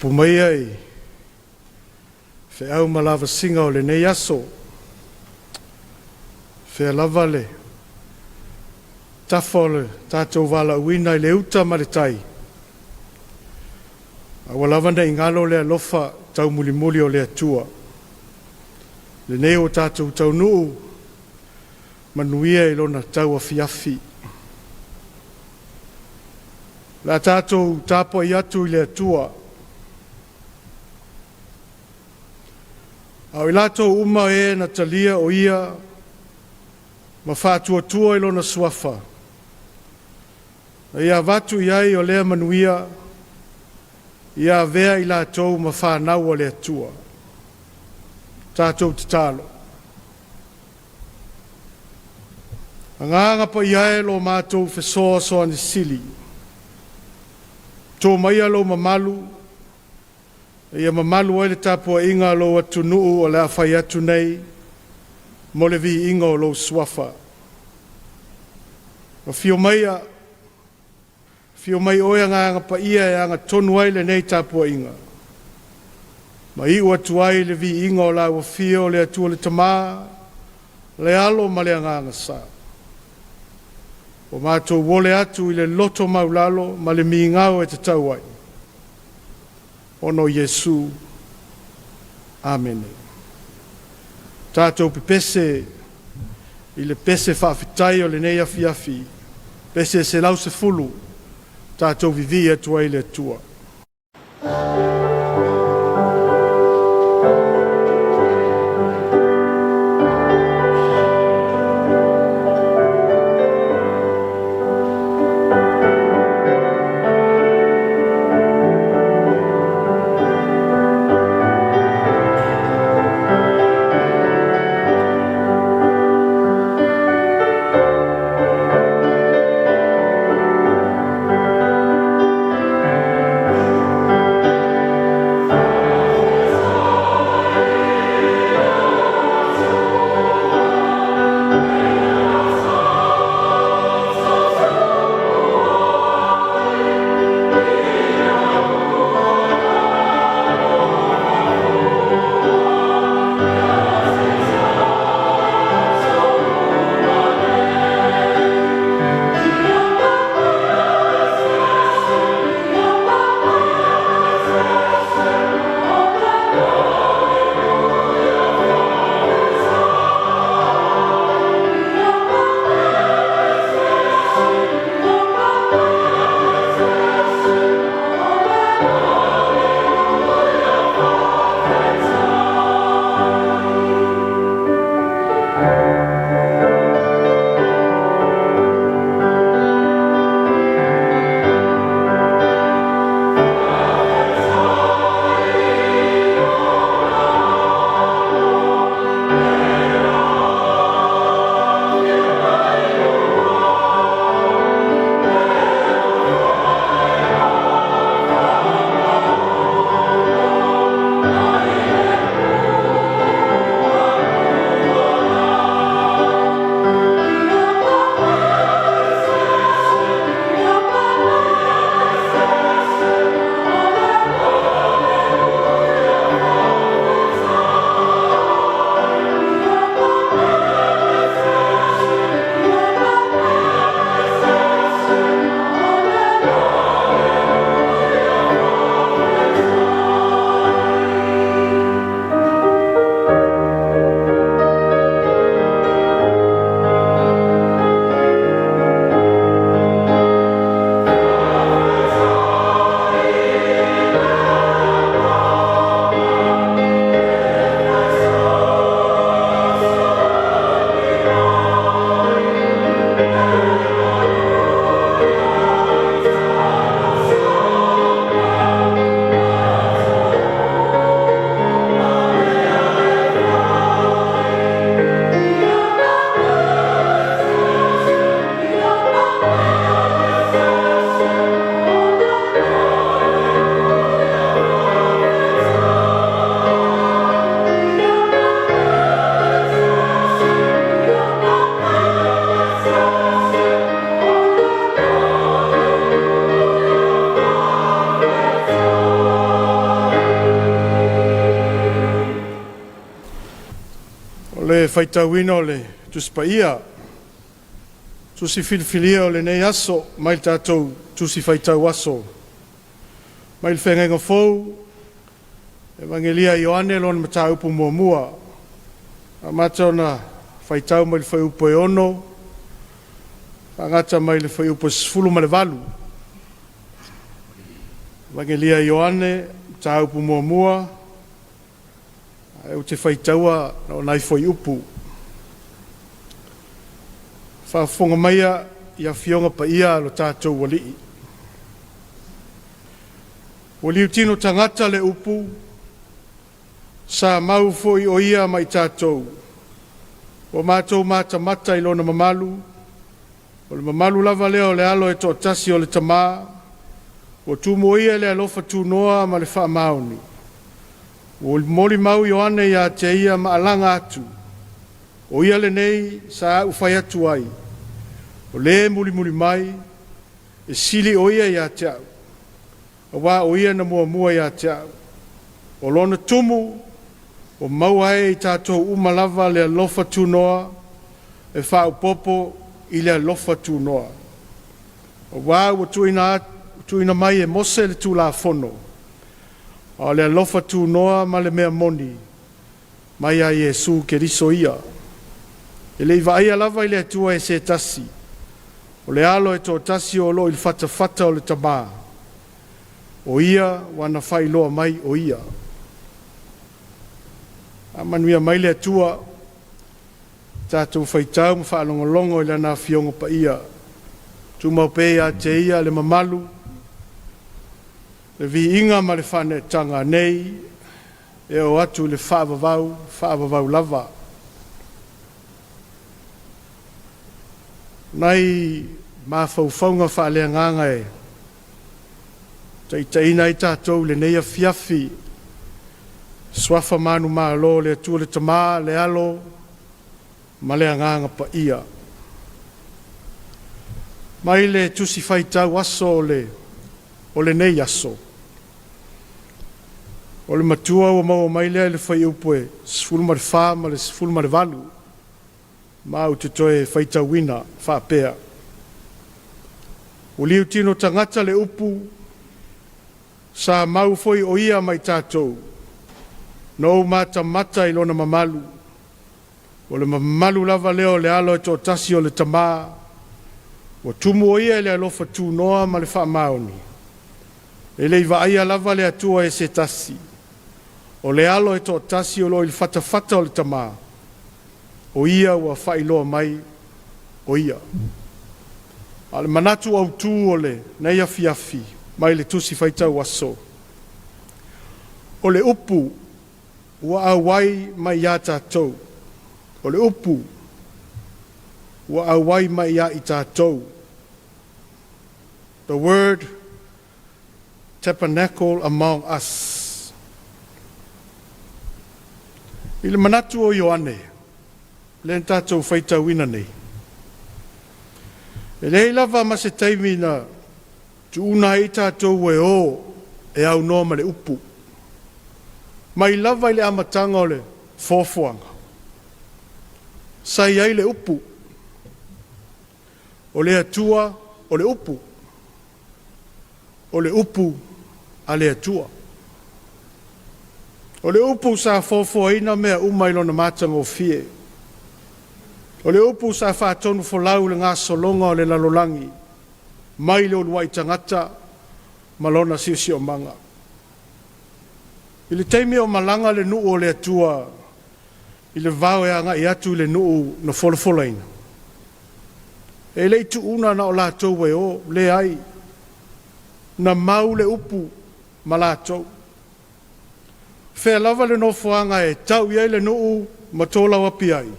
Tutupu maia i feau ma lavasiga o lenei aso, fea lava le tafa o le tatou valaauina i le uta ma le tai, aua lava ne i galo le alofa taumulimuli o le Atua. Lenei ua tatou taunuu manuia i lona tauafiafi. O le a tatou tapuai atu i le Atua, a o i latou uma e na talia o Ia ma faatuatua i Lona Suafa, na ia avatu i ai o lea manuia, ia avea i latou ma fanau a le Atua. Tatou tatalo. Agaga Paia e, lo matou fesoasoani sili, to maia lou mamalu ina ia mamalu ai le tapuaiga a lou atunuu o le a fai atu nei mo le viiga o lou Suafa. Afio maia, afio mai oe Agaga Paia e agatonu ai lenei tapuaiga, ma iu atu ai i le viiga o lau Afio le Atua le Tama, le Alo ma le Agaga Sa. Ua matou ole atu i le loto maualalo ma le migao e tatau ai, ona o Iesu. Amene. Tatou pepese i le pese faafetai o lenei afiafi, pese 110, tatou vivii atu ai i le Atua. le faitauina o le Tusi Paia, Tusi filifilia o lenei aso mai le tatou Tusi Faitau Aso, mai le Feagaiga Fou, Evagelia a Ioane lona mataupu muamua. Amata ona faitau mai le fuaiupu e 6, faagata mai le fuaiupu e 18. Evagelia a Ioane, mataupu muamua, ae ou te faitaua na o nai fuaiupu. Faafofoga maia i Afioga Paia a lo tatou Alii. Ua liutino tagata le upu, sa mau foi o ia ma i tatou, ua matou matamata i lona mamalu, o le mamalu lava lea o le alo e toatasi o le Tamā, ua tumu ia i le alofa tunoa ma le faamaoni. Ua molimau Ioane ia te ia ma alaga atu, o ia lenei sa au fai atu ai, o le mulimuli mai, e sili o ia ia te au, auā o ia na muamua ia te au. O lona tumu, ua maua ai e i tatou uma lava le alofa tunoa e faaopoopo i le alofa tunoa. Auā ua tuuina mai e Mose le Tulafono, a o le alofa tunoa ma le mea moni mai ia Iesu Keriso ia. E le i vaaia lava i le Atua e se tasi, o le alo e toatasi o lo o i le fatafata o le Tamā, o ia ua na faailoa mai o ia. Faamanuia mai le Atua, tatou faitau ma faalogologo i Lana Afioga Paia. Tumau pea ia te Ia le mamalu, le viiga ma le faaneetaga nei e oo atu i le faavavau, faavavau lava. Nai mafaufauga faaleagaga e taitaiina ai tatou i lenei afiafi, suafa manumalo o le Atua le Tamā, le Alo ma le Agaga Paia. Mai le Tusi Faitau Aso o lenei aso, o le matua ua maua mai lea i le fuaiupu e 14 ma le 18, ma ou te toe faitauina faapea. Ua liutino tagata le upu, sa mau foi o ia ma i tatou, na ou matamata i lona mamalu, o le mamalu lava lea o le alo e toatasi o le Tamā, ua tumu o ia i le alofa tunoa ma le faamaoni. E le i vaaia lava le Atua e se tasi, o le alo e toatasi o lo o i le fatafata o le Tamā, o ia ua faailoa mai o ia. A o le manatu autu o lenei afiafi mai le Tusi Faitau Aso, o le upu ua auai mai ia tatou, o le upu ua auai mai ia i tatou. The word tabernacle among us. I le manatu o Ioane, lea na tatou faitauina nei, e leai lava ma se taimi na tuuna ai tatou e o e aunoa ma le upu. Mai lava i le amataga o le foafoaga, sa i ai le upu, o le Atua o le upu, o le upu a le Atua. O le upu sa foafoaina mea uma i lona matagofie. O le upu sa faatonufolau le gasologa o le lalolagi mai le uluai tagata ma lona siosiomaga. I le taimi o malaga le nuu o le Atua i le vao e agai atu i le nuu na folafolaina, e le i tuuna na o latou e o, leai, na mau le upu ma latou. Fea lava le nofoaga e tau i ai le nuu ma tolauapi ai,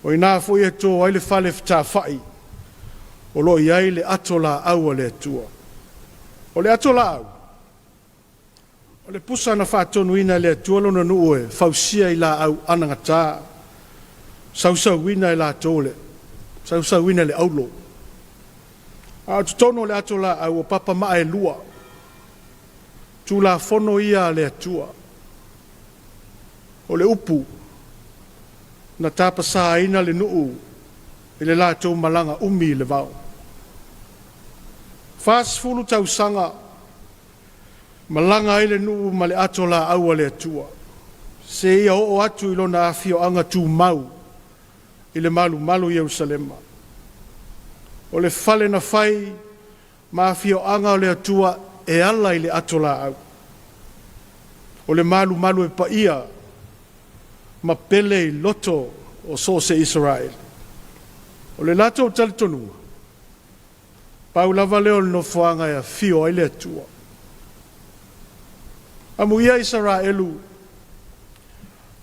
o i ina foi e to ai le fale fetafai o lo o i ai le ato laau a le Atua. O le ato laau, o le pusa na faatonuina e le Atua lona nuu e fausia i laau anagata, sausauina e latou le sausauina e le aulo. A o totonu o le ato laau o papamaa e lua, Tulafono ia a le Atua. O le upu na tapasāina le nuu i le latou malaga umi i le vao. 40 tausaga malaga ai le nuu ma le ato laau a le Atua, seia oo atu i lona afioaga tumau i le malumalu i Ierusalema. O le fale na fai ma afioaga o le Atua e ala i le ato laau. O le malumalu e paia ma pele i loto o so o se Isaraelu. O le latou talitonuga, pau lava lea o le nofoaga e afio ai le Atua. Amuia Isaraelu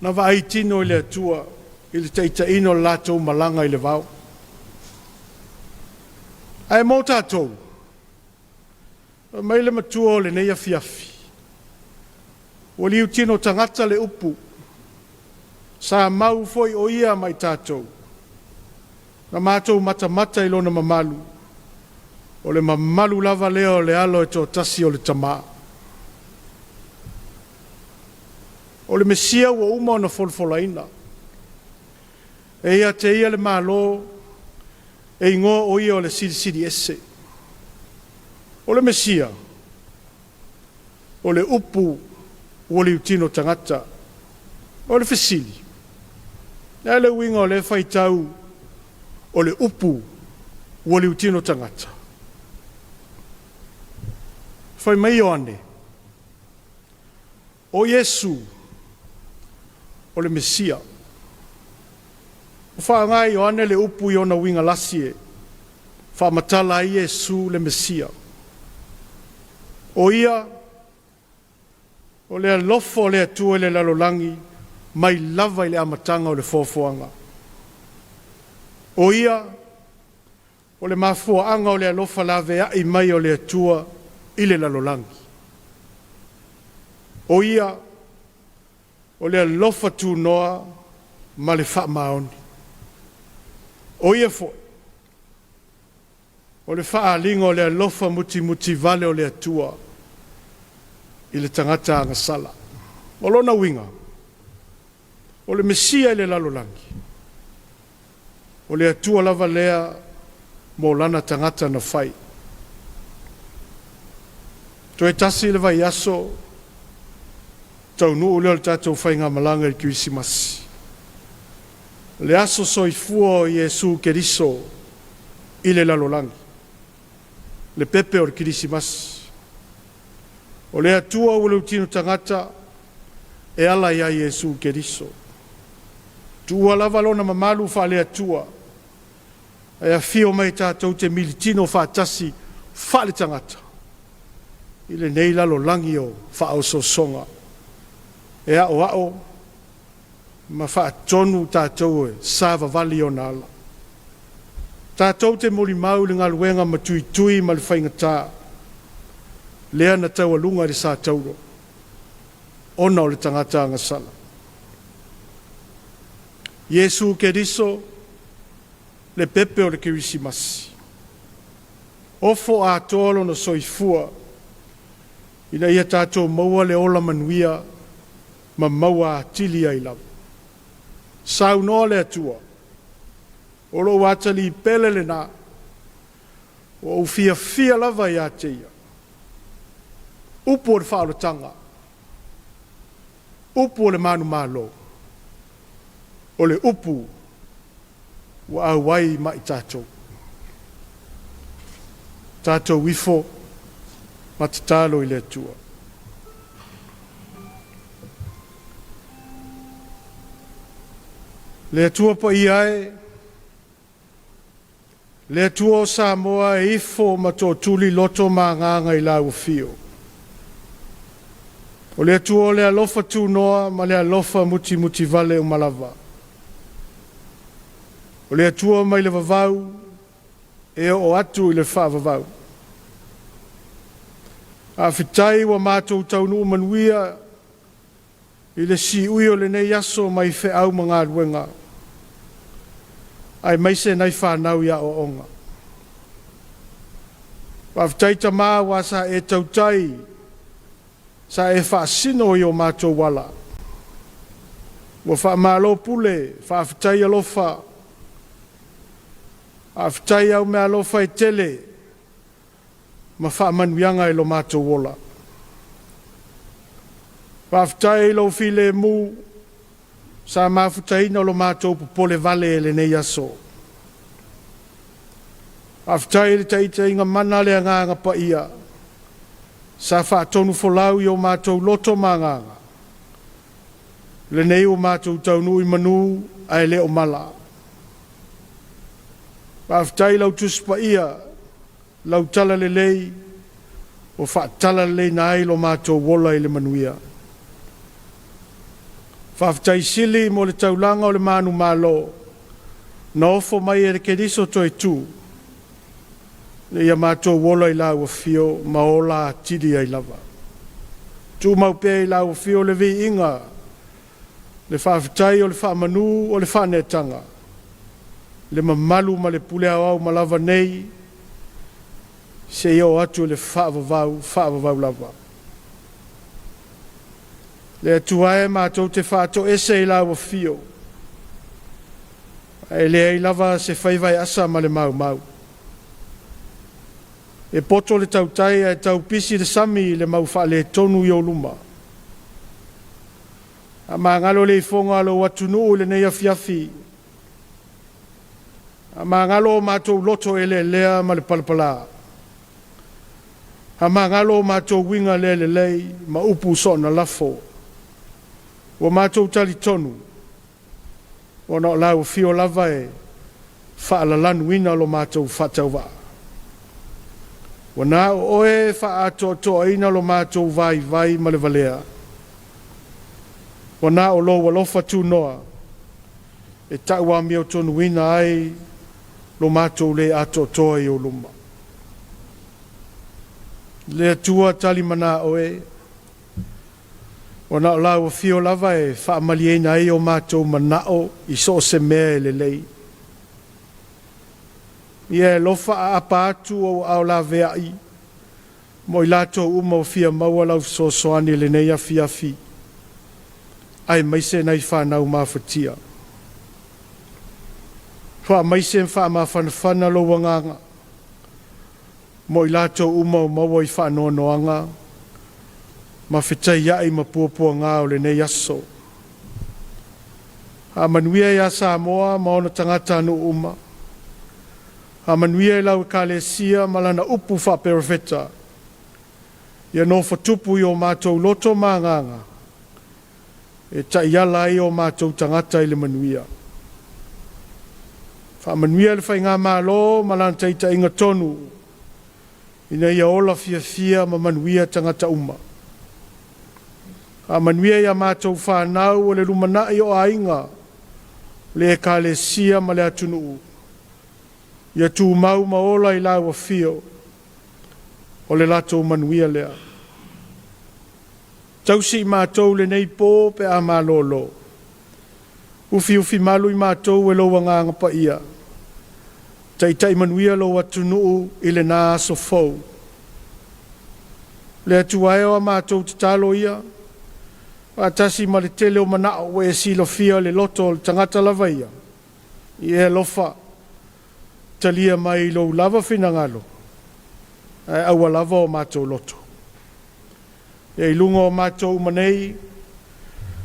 na vaai tino i le Atua i le taitaiina o le latou malaga i le vao. Ae mo tatou, fai mai le matua o lenei afiafi, ua liutino tagata le upu, sa mau foi o ia ma i tatou, na matou matamata i lona mamalu, o le mamalu lava lea o le alo e toatasi o le Tama. O le Mesia ua uma ona folafolaina, e ia te ia le Malo, e igoa o ia o le Silisili Ese. O le Mesia, o le upu ua liutino tagata. O le fesili, le a le uiga o lea faitau o le upu ua liutino tagata? Fai mai Ioane, o Iesu o le Mesia. Ua faaaoga e Ioane le upu i ona uiga lasi e faamatala ai Iesu le Mesia. O ia, o le alofa o le Atua i le lalolagi mai lava i le amataga o le foafoaga. O ia, o le mafuaaga o le alofa laveai mai o le Atua i le lalolagi. O ia, o le alofa tunoa ma le faamaoni. O ia foi, o le faaaliga o le alofa mutimutivale o le Atua i le tagata agasala. O lona uiga, o le Mesia i le lalolagi, o le Atua lava lea mo lana tagata na fai. Toe tasi le vaiaso taunuu lea o le tatou faigamalaga i le Kerisimasi. Le aso soifua o Iesu Keriso i le lalolagi, le pepe o le Kerisimasi. O le Atua ua liutino tagata e ala ia Iesu Keriso. Tuua lava lona mamalu faale-Atua, ae afio mai tatou te militino faatasi faale-tagata i lenei lalolagi o faaosoosoga, e aoao ma faatonu tatou e savavali i ona ala. Tatou te molimau i le galuega matuitui ma le faigata lea na taualuga i le satauro ona o le tagata agasala. Iesu Keriso, le pepe o le Kerisimasi. Ofo atoa lona soifua ina ia tatou maua le ola manuia ma maua atili ai lava. Saunoa le Atua, o lou atalii pele lena, ua ou fiafia lava ia te ia. Upu o le faaolataga, upu o le manumalo, o le upu ua auai ma i tatou. Tatou ifo ma tatalo i le Atua. Le Atua paia e, le Atua o Samoa e ifo ma tootuli loto ma agaga i lau afio. O le Atua o le alofa tunoa ma le alofa mutimutivale uma lava. O le Atua mai le vavau e oo atu i le faavavau. Faafetai ua matou taunuu manuia i le siui o lenei aso mai feau ma galuega, aemaise nai fanau i aoaoga. Faafetai Tama aua sa e tautai, sa e faasino i o matou ala. Ua faamalo pule, faafetai alofa, faafetai au meaalofa e tele ma faamanuiaga i lo matou ola. Faafetai i lou filemu sa mafutaina lo matou popole vale i lenei aso. Faafetai i le taitaiga mana a le Agaga Paia sa faatonufolau i o matou loto ma agaga, lenei ua matou taunuu i manu ae le o mala. Faafetai i lau Tusi Paia, lau Talalelei ua faatalaleileina ai lo matou ola i le manuia. Faafetai sili mo le taulaga o le manumalo na ofo mai e le Keriso toetu, ina ia matou ola i lau afio ma ola atili ai lava. Tumau pea i lau afio le viiga, le faafetai o le faamanu o le faaneetaga, le mamalu ma le pule aoao uma lava nei seia oo atu i le faavavau, faavavau lava. Le Atua e, matou te faatoese i lau afio, ae leai lava se faiva e asa ma le maumau. E poto le tautai ae taupisi le sami i le mau faaletonu i ou luma. A magalo le ifoga a lou atunuu i lenei afiafi, a magalo o matou loto eleelea ma le palapala, a magalo o matou uiga le lelei ma upu soona lafo, ua matou talitonu, ona o lau afio lava e faalalanuina lo matou faatauvaa. Ua na o oe e faaatoatoaina lo matou vaivai ma le valea. Ua na o lou alofa tunoa e tauamiotonuina ai lo matou le atoatoa i ou luma. Le Atua talimana oe, ona o lau afio lava e faamalieina ai o matou manao i so o se mea e lelei. Ia e alofa aapa atu ou aao laveai mo i latou uma o fia maua lau fesoasoani i lenei afiafi, aemaise nai fanau mafatia. Faamaise ma faamafanafana lou agaga mo i latou uma o maua i faanoanoaga ma fetaiai ma puapuaga o lenei aso. Faamanuia ia Samoa ma ona tagatanuu uma. Faamanuia i lau Ekalesia ma lana upu faaperofeta. Ia nofo tupu i o matou loto ma agaga, e taiala ai o matou tagata i le manuia. Faamanuia le Faigamalo ma lana taitaiga tonu, ina ia ola fiafia ma manuia tagata uma. Faamanuia ia matou fanau o le lumanai o aiga, le Ekalesia ma le atunuu, ia tumau ma ola i lau afio, o le latou manuia lea. Tausi i matou lenei po pe a malolo. Ufiufi malu i matou e lou Agaga Paia. Taitai manuia lou atunuu i lena aso fou. Le Atua e, o a matou tatalo ia, faatasi ma le tele o manao ua e silafia le loto o le tagata lava ia, ia e alofa, talia mai i lou lava finagalo, ae aua lava o matou loto. Ia i luga o matou uma nei,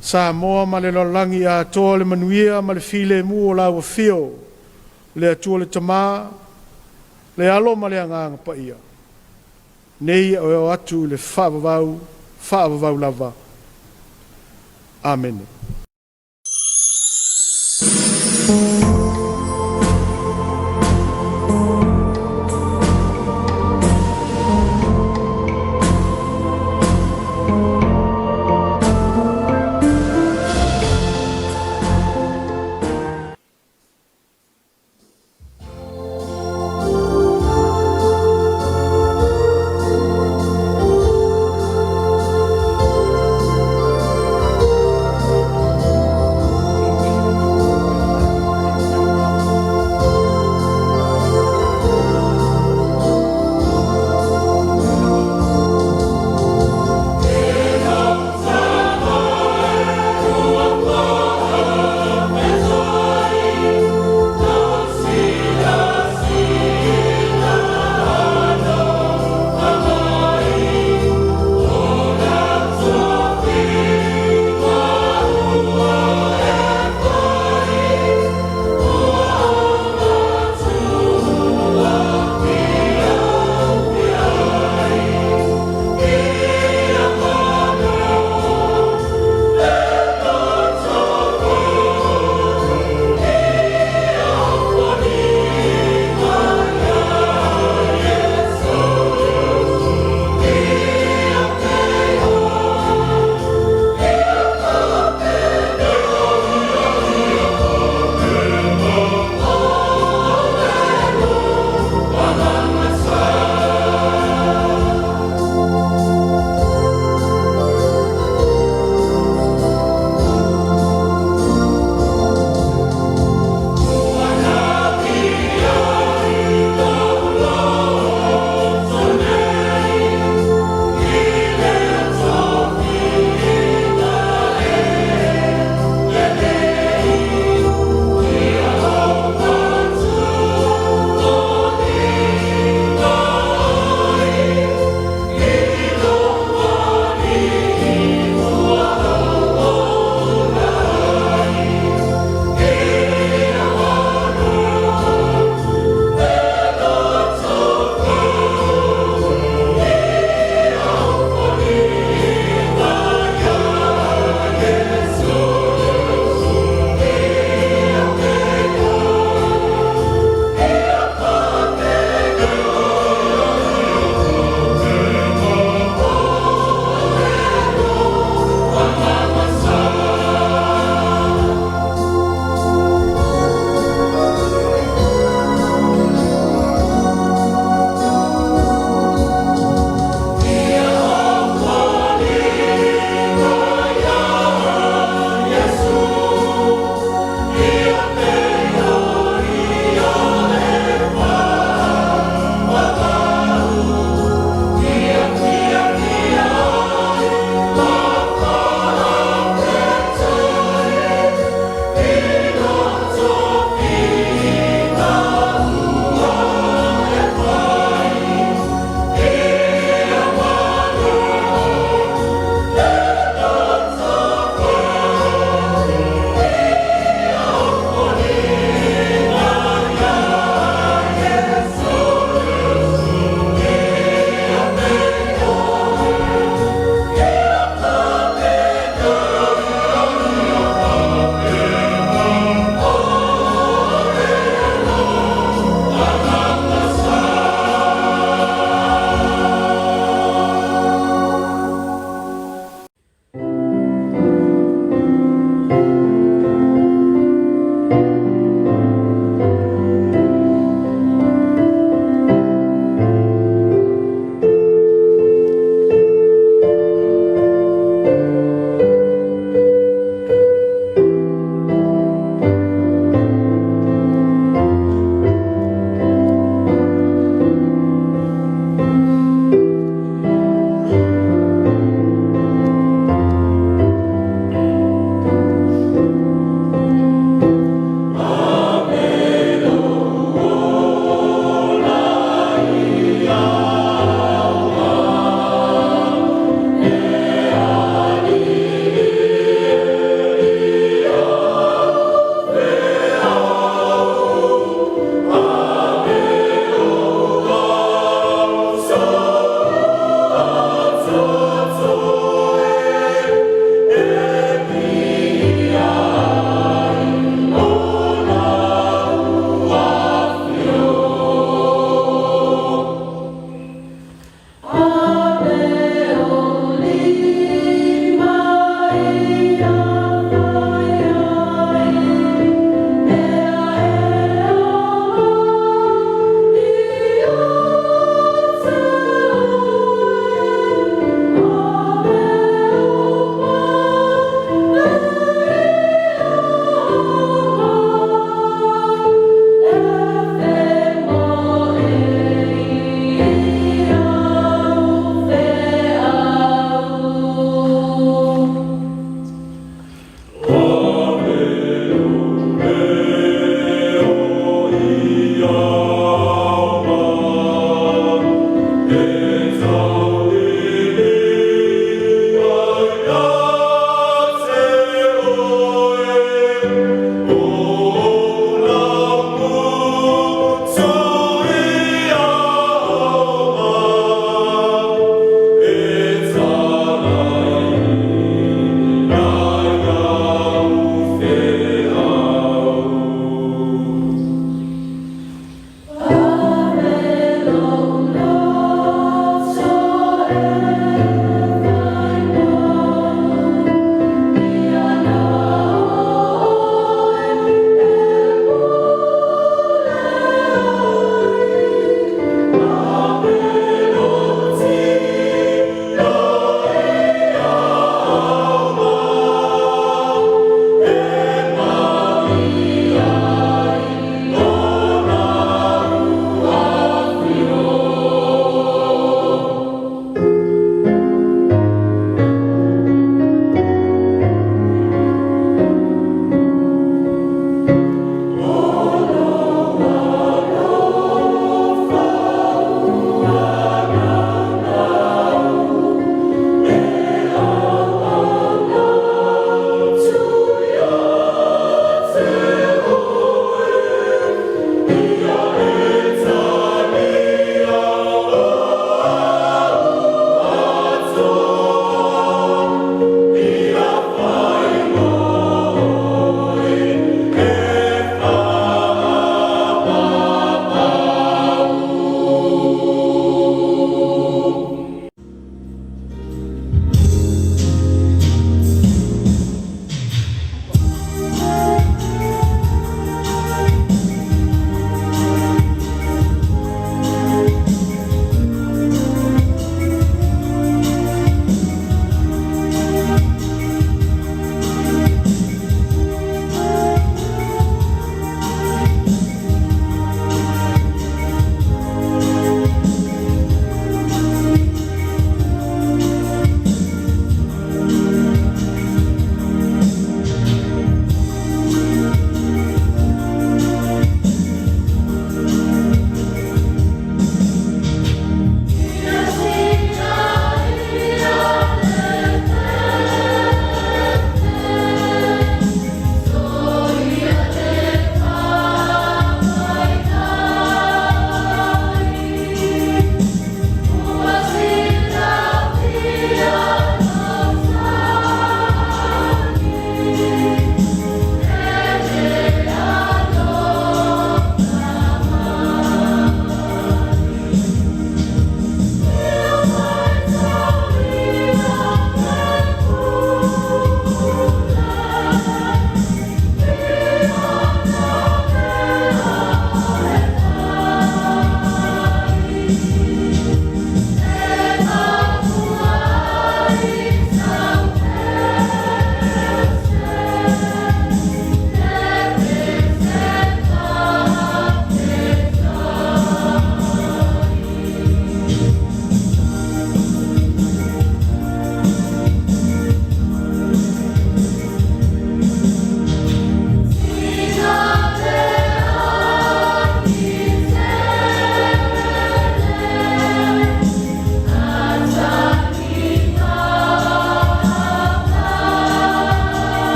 Samoa ma le lalolagi atoa le manuia ma le filemu o lau afio, le Atua le Tama, le Alo ma le Agaga Paia, nei e oo atu i le faavavau, faavavau lava. Amene.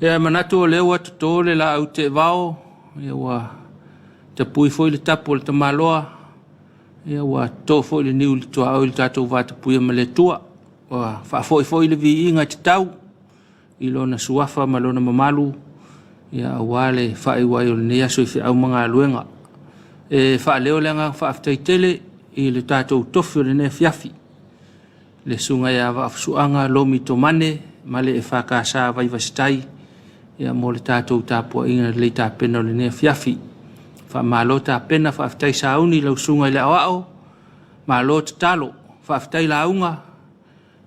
Ia, e manatu o lea ua toto le laau teevao, ia ua tapui foi le tapu o le tamaloa, ia ua toto foi le niu i le tuaoi i le tatou vatapuia ma le Atua. Ua faafoi foi le viiga tatau i lona suafa ma lona mamalu, ia aua le faaiu ai o lenei aso i feau ma galuega. E faaleo le agaga faafetai tele i le tatou tofi o lenei afiafi, le Susuga ia Vaafusuaga Lomi Tomane ma le EFKS Vaivase-tai, ia mo le tatou tapuaiga lelei tapena o lenei afiafi. Faamalo tapena, faafetai sauni i lau susuga i le Aoao, malo tatalo, faafetai lauga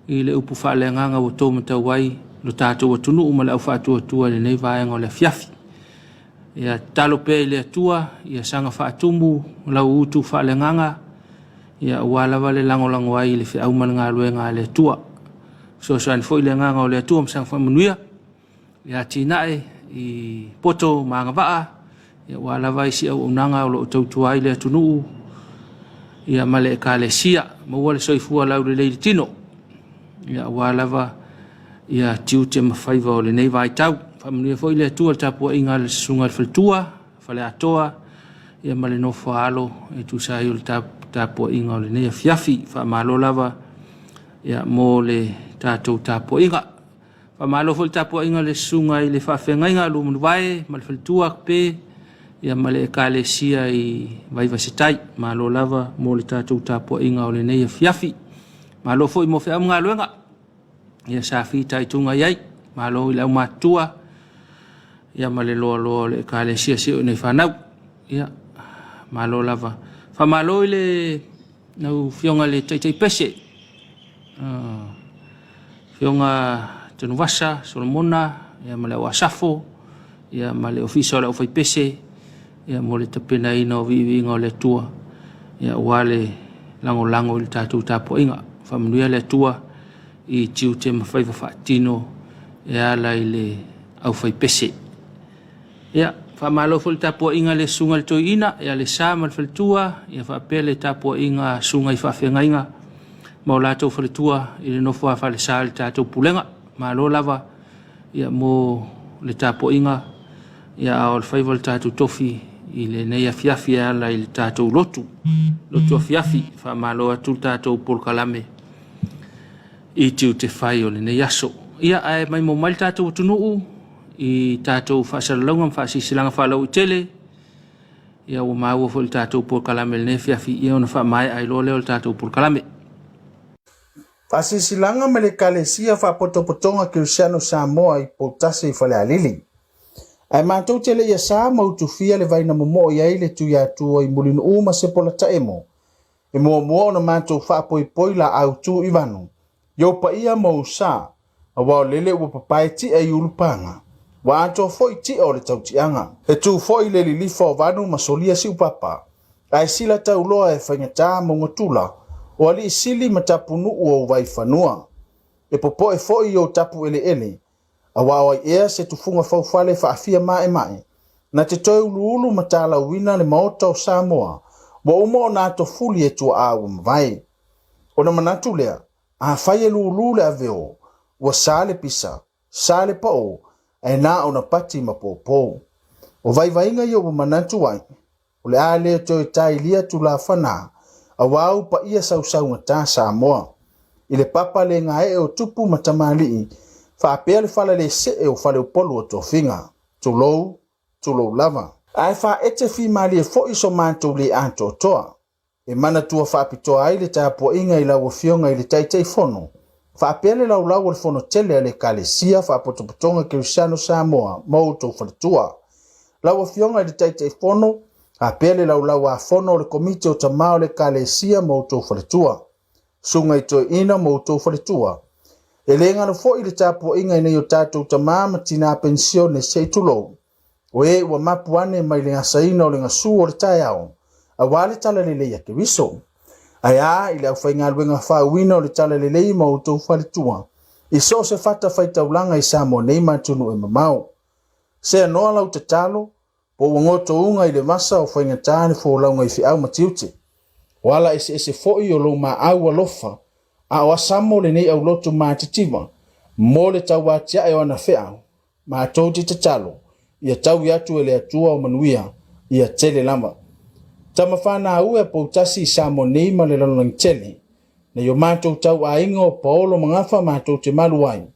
i le upu faaleagaga ua tou matau ai lo tatou atunuu ma le au faatuatua i lenei vaega o le afiafi. Ia tatalo pea i le Atua ia saga faatumu lau utu faaleagaga, ia aua lava le lagolago ai i le feau ma le galuega a le Atua. Fesoasoani foi le agaga o le Atua ma saga faamanuia i atinae i poto ma agavaa, ia aua lava isi auaunaga o lo o tautua ai le atunuu ia ma le Ekalesia. Maua le soifua laulelei i le tino, ia aua lava ia tiute ma faiva o lenei vaitau. Faamanuia foi le Atua i le tapuaiga a le Susuga i le Faletua, Faleatoa, ia ma le nofo a alo e tusa ai o le tapuaiga o lenei afiafi. Faamalo lava ia mo le tatou tapuaiga. Faamalo foi le tapuaiga i le Susuga i le Faafeagaiga a Luamanuvae ma le Faletua Pe, ia ma le Ekalesia i Vaivasetai. Malo lava mo le tatou tapuaiga o lenei afiafi. Malo foi mo feau ma galuega ia sa fitaituga i ai. Malo i le aumatutua ia ma le loaloa o le Ekalesia si o nei fanau. Ia, malo lava. Faamalo i le lau Afioga i le Taitai Pese, Afioga Tanuvasa Solomona ia ma le au Asafo ia ma le Ofisa o le Aufaipese ia mo le tapenaina o viiviiga o le Atua ia aua le lagolago i le tatou tapuaiga. Faamanuia le Atua i tiute ma faiva faatino e ala i le aufaipese. Ia, faamalo foi le tapuaiga i le Susuga i le Toeaina ia Lesa ma le faletua, ia faapea le tapuaiga a susuga i faafeagaiga ma o latou faletua i le nofo a falesa i le tatou pulega. Malo lava ia mo le tapuaiga ia a o le faiva o le tatou tofi i lenei afiafi e ala i le tatou lotu, lotu afiafi. Faamalo atu le tatou polokalame i tiute fai o lenei aso. Ia, ae maimoa mai le tatou atunuu i tatou faasalalauga ma faasilasilaga faalauaitele. Ia, ua maua foi le tatou polokalame i lenei afiafi, ia ona faamaea ai loa lea o le tatou polokalame. Faasilasilaga ma le Ekalesia Faapotopotoga Kerisiano Samoa i Poutasi i Falealili. Ae matou te le i asa ma utufia le vai na momoo i ai le Tuiatua i Mulinuu ma Sepolataemo, E muamua ona matou faapoipoi laau tu i vanu, i ou paia ma ou sa, aua o lele ua papae tia i ulupaga, ua atoa foi tia o le tautiaga. E tu foi le lilifa o vanu ma solia siupapa, ae sila tauloa e faigata maugatula o alii sili ma tapunuu o Vaifanua. E popoe foi i ou tapu eleele, Aua o ai ea se tufuga faufale faafia maemae, na te toe uluulu ma talauina le Maota o Samoa, ua uma ona atofuli e tuaa ua mavae. Ona manatu lea, afai e lulu le aveo, ua sa le pisa, sa le pao, ae na ona pati ma popo. O vaivaiga ia ua manatu ai, O le a le toe tailia tulafana, aua ou paia sausaugata Samoa. I le papa le gaee o tupu ma tamalii, faapea le fala le see o faleupolu o tofiga. Tulou, tulou lava. Ae faaete fimalie foi so matou le atoatoa. E manatua faapitoa ai le tapuaiga i lau Afioga i le Taitaifono, faapea le laulau o le Fono tele a le Ekalesia Faapotopotoga Kerisiano Samoa ma outou faletua. Lau Afioga i le Taitaifono, faapea le laulau-a-fono o le Komiti o Tama o le Ekalesia ma outou faletua. Susuga i Toeaina ma outou faletua. E le galo foi le tapuaiga i nai o tatou tama ma tina penisione se i tulou. O e ua mapu ane mai le asaina o le gasu o le taeao, aua le talalelei a Keriso. Ae a i le aufaigaluega faauuina o le talalelei ma outou faletua, i so o se fata faitaulaga i Samoa nei ma atunuu e mamao. Seanoa lau tatalo, po ua gotouga i le vasa o faigata le folauga i feau ma tiute. O ala eseese foi o lou maau alofa, a o asamo lenei aulotu matitiva mo le tauatiae o ana feau. Matou te tatalo, ia taui atu e le Atua o manuia, ia tele lava. Tama fanau e poutasi i Samoa nei ma le lalolagi tele, nei o matou tauaiga o Paolo ma Gafa matou te malu ai,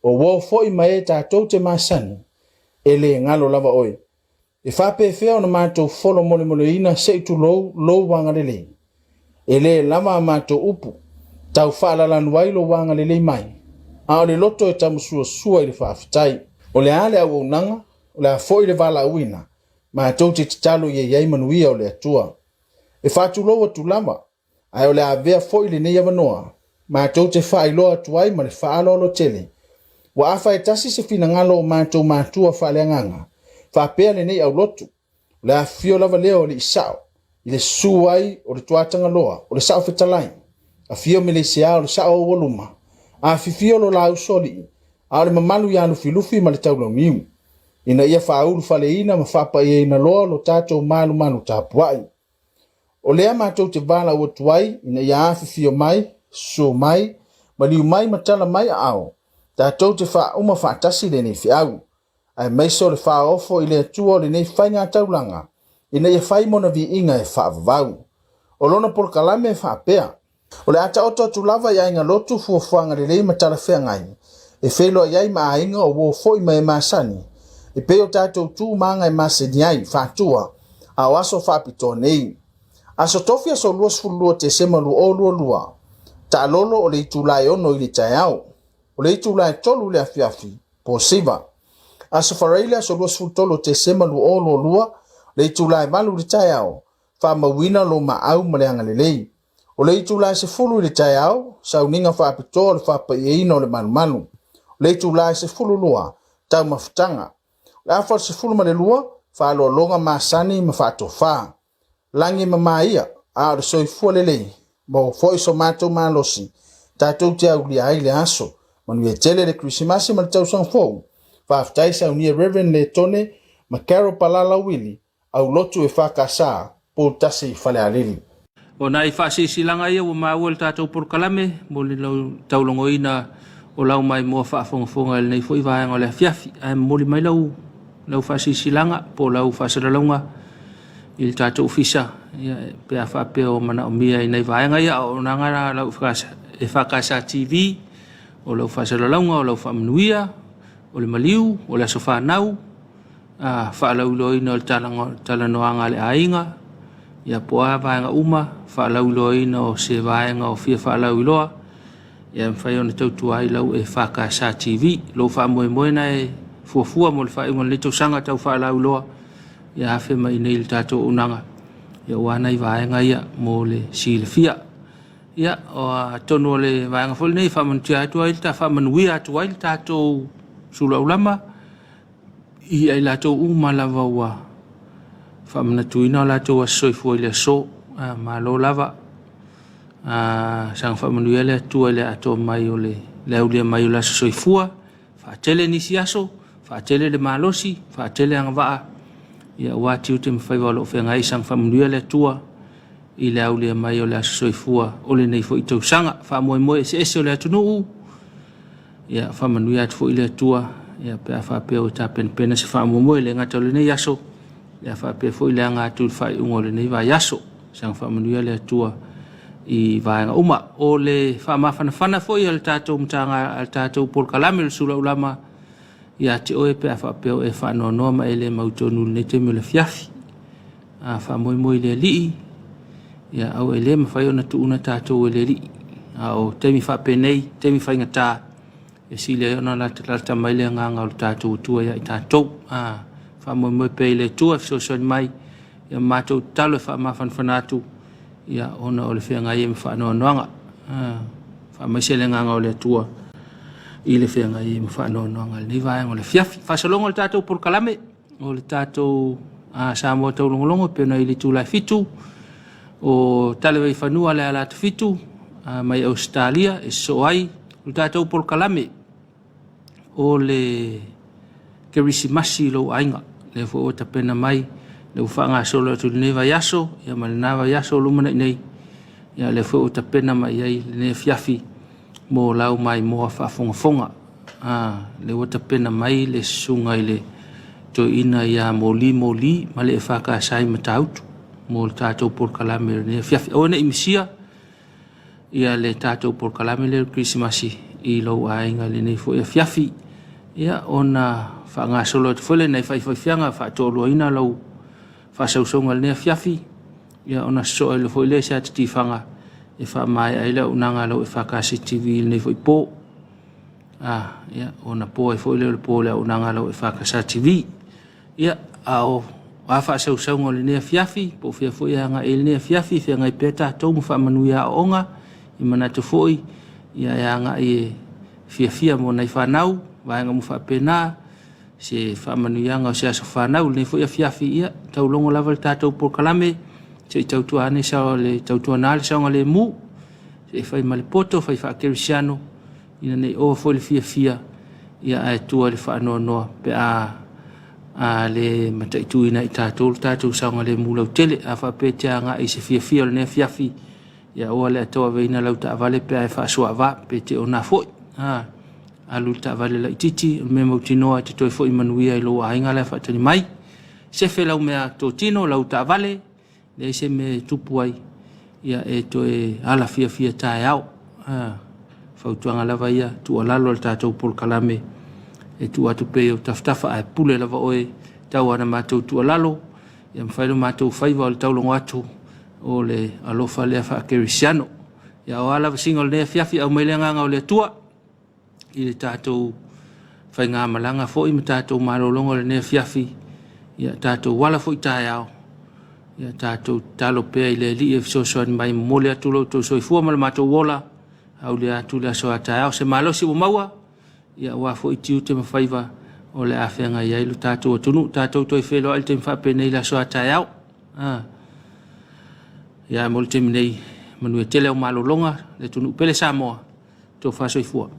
o uo foi ma e tatou te masani, e le galo lava oe. E faapefea ona matou folo molemoleina se i tulou lou agalelei. E le lava a matou upu, tau faalalanu ai lou agalelei mai, a o le loto e tamusuasua i le faafetai. O le a le auaunaga, o le a foi le valaauina, matou te tatalo ia i ai manuia o le Atua. E faatulou atu lava, ae o le a avea foi lenei avanoa, matou te faailoa atu ai ma le faaaloalo tele, ua afa e tasi se finagalo o matou matua faaleagaga, faapea lenei aulotu, o le afifio lava lea o Alii Sao, i le susu ai o le Tuatagaloa, o le Sao Fetalai, afio Meleisea o le Sao Aualuma, afifio lo la usoalii, a o le mamalu ia Lufilufi ma le Taulauniu, ina ia faaulufaleina ma faapaiaina loa lo tatou malumalu tapuai. O lea matou te valaau atu ai ina ia afifio mai, susu mai, maliu mai ma tala mai aao, tatou te faauma faatasi lenei feau, aemaise o le faaofo i le Atua o lenei faiga taulaga, ina ia fai mona viiga e faavavau. O lona polokalame e faapea, o le a taoto atu lava i aiga lotu fuafuaga lelei ma talafeagai, e feiloai ai ma aiga o uo foi ma e masani, e pei o tatou tu ma aga e masani ai, faatua, a o aso faapitoa nei. Aso Tofi aso 22 Tesema 2022, taalolo o le itula e 6 i le taeao, o le itula e 3 i le afiafi, po siva. Aso Faraile aso 23 Tesema 2022, le itula e 8 i le taeao, faamauina lo maau ma le agalelei. O le itula e 10 i le taeao, sauniga faapitoa o le faapaiaina o le malumalu. O le itula e 12, taumafataga. O le afa o le 12, faaaloaloga masani ma faatofa. Lagi e mama ia, a o le soifua lelei, maua foi so matou malosi, tatou te aulia ai le aso. Manuia tele le Kerisimasi ma le tausaga fou. Faafetai saunia Reverend Letone ma Carol Palala Wili, aulotu EFKS, Poutasi Falealili. O nai faasilasilaga ia ua maua i le tatou polokalame mo le taulogoina o lau maimoa faafogafoga i lenei foi vaega o le afiafi. Ae momoli mai lau lau faasilasilaga po o lau faasalalauga i le tatou ofisa ia, pe a faapea o manaomia i nai vaega ia. O naga lau EFKS TV, o lau faasalalauga, o lau faamanuia, o le maliu, o le aso fanau, faalauiloaina o le talanoaga a le aiga, ia po o a vaega uma, faalauiloaina o se vaega o fia faalauiloa, ia e mafai ona tautua ai lau EFKS TV. Lou faamoemoe na e fuafua mo le faaiuga o lenei tausaga tau faalauiloa, ia afe mai i nei i le tatou auaunaga, ia aua nai vaega ia mo le silafia. Ia, atonu o le vaega foi lenei e faamanuia atu ai, faamanuia atu ai le tatou suluaulama i ai latou uma lava ua faamanatuina o latou aso soifua i le aso. Malo lava. Saga faamanuia le Atua i le atoa mai o le aulia mai o le aso soifua. Faatele nisi aso, faatele le malosi, faatele agavaa, ia aua tiute ma faiva o lo o feagai. Saga faamanuia le Atua i le aulia mai o le aso soifua o lenei foi tausaga. Faamoemoe eseese o le atunuu, ia faamanuia atu foi le Atua, ia pe a faapea ua tapenapena se faamoemoe le gata o lenei aso, ia faapea foi le aga atu i le faaiuga o lenei vaiaso. Saga faamanuia le Atua i vaega uma. O le faamafanafana foi a le tatou matagaluega, a le tatou polokalame o le Sulaulama ia te oe pe a faapea o e faanoanoa ma e le mautonu i lenei taimi o le afiafi. A faamoemoe i le Alii, ia aua e le mafai ona tuuna tatou e le Alii. A o taimi faapenei, taimi faigata, e sili ai ona latalata mai le agaga o le tatou Atua ia i tatou. A faamoemoe pea i le Atua e fesoasoani mai, ia matou tatalo e faamafanafana atu, ia ona o le feagai ai ma faanoanoaga. Faamaise le agaga o le Atua i le feagai ai ma faanoanoaga i lenei vaega o le afiafi. Faasologa o le tatou polokalame o le tatou Samoa Taulogologo e pei ona i le itula e 7 o Talevaifanua le ala atu 7 mai Ausetalia e sosoo ai o le tatou polokalame o le Kerisimasi i lou aiga. Lea foi ua tapena mai, lea ua faagasolo atu i lenei vaiaso, ia ma lena vaiaso o lumanai nei, ia lea foi ua tapena mai i ai lenei afiafi mo lau maimoa faafogafoga. A, lea ua tapena mai le susuga i le toeaina ia Moli Moli ma le EFKS i Matautu mo le tatou polokalame o lenei afiafi. Aua ne i misia ia le tatou polokalame lea o le Kerisimasi i lou aiga i lenei foi afiafi. Ia, ona faagasolo atu foi lea i nai faifaifiaga faatoaluaina lau faasausauga i lenei afiafi, ia ona sosoo ai foi lea i se ata tifaga e faamaea ai le auaunaga a lau EFKS TV i lenei foi po. A, ia, ona po ai foi lea o le po o le auaunaga a lau EFKS TV. Ia, a o a faasausauga o lenei afiafi, po o fea foi e agai i lenei afiafi, feagai pea tatou ma faamanuia aoaoga, i manatu foi, ia e agai e fiafia mo nai fanau, vaega uma faapena, se faamanuiaga o se aso fanau lenei foi afiafi, ia, taulogo lava le tatou polokalame, se i tautua ane sao le tautuana le saogalemu, se i fai ma le poto, fai faakerisiano, ina ne i ova foi le fiafia, ia ae tua i le faanoanoa pe a a le mataituina i tatou le tatou saogalemu lautele. A faapea e te agai i se fiafia o lenei afiafi, ia aua le tauaveina lau taavale pe a e faasuaava pe te ona foi. A, alu i le taavale laitiiti, o le mea mautinoa e te toe foi manuia i lou aiga la e faatali mai. Sefe lau mea totino, lau taavale, leai se mea e tupu ai, ia e toe ala fiafia taeao. A, fautuaga lava ia, tuualalo a le tatou polokalame e tuu atu pea i ou tafatafa, ae pule lava oe tau ana matou tuualalo, ia mafai lo matou faiva o le taulogo atu o le alofa lea faakerisiano. Ia o a lava sina o lenei afiafi, aumai le agaga o le Atua i le tatou faigamalaga foi ma tatou malologa o lenei afiafi, ia tatou ala foi taeao, ia tatou tatalo pea i le Alii e fesoasoani mai, momoli atu lo outou soifua ma le matou ola, aulia atu le aso a taeao, se malosi ua maua, ia aua foi tiute ma faiva o le a feagai ai lo tatou atunuu. Tatou toe feiloai i le taimi faapenei i le aso a taeao. Ah. Ia mo le taimi nei, manuia tele au malologa, le atunuu pele Samoa, tofa soifua.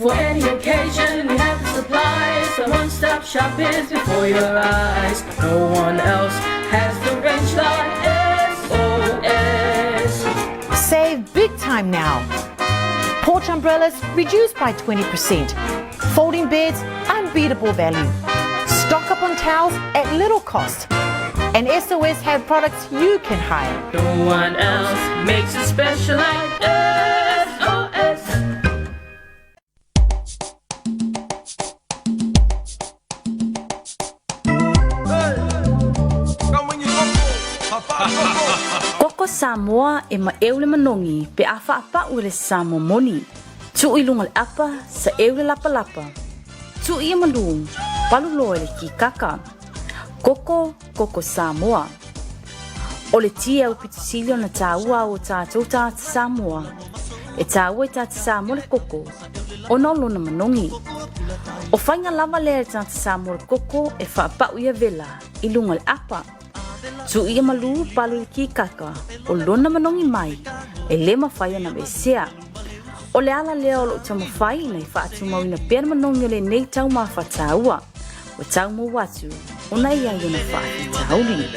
For any occasion, we have the supplies. The one-stop shop is before your eyes. No one else has the range like SOS. Save big time now. Porch umbrellas reduced by 20%. Folding beds, unbeatable value. Stock up on towels at little cost. And SOS have products you can hire. No one else makes it special like SOS. Koko Samoa e maʻeu le manogi pe a faapaʻu e le Samoa moni. Tuu i luga o le apa, saʻeu le lapalapa. Tuu ia malū, palu loa i le kikaka. Koko, koko Samoa. O le ti e aupito sili ona tāua au o tātou tagata Samoa. E tāua i tagata Samoa le koko, ona o lona manogi. O faiga lava lea e le tagata Samoa le koko e faapaʻu ia vela i luga o le apa. Tuu ia malū palu i le kikaka, o lona manogi mai, e lē mafai ona aveesea. O le ala lea o lou taumafai ina ia faatumauina pea le manogi o lenei taumafa tāua. Ua tau mou atu ona e i ai ona faafitauli.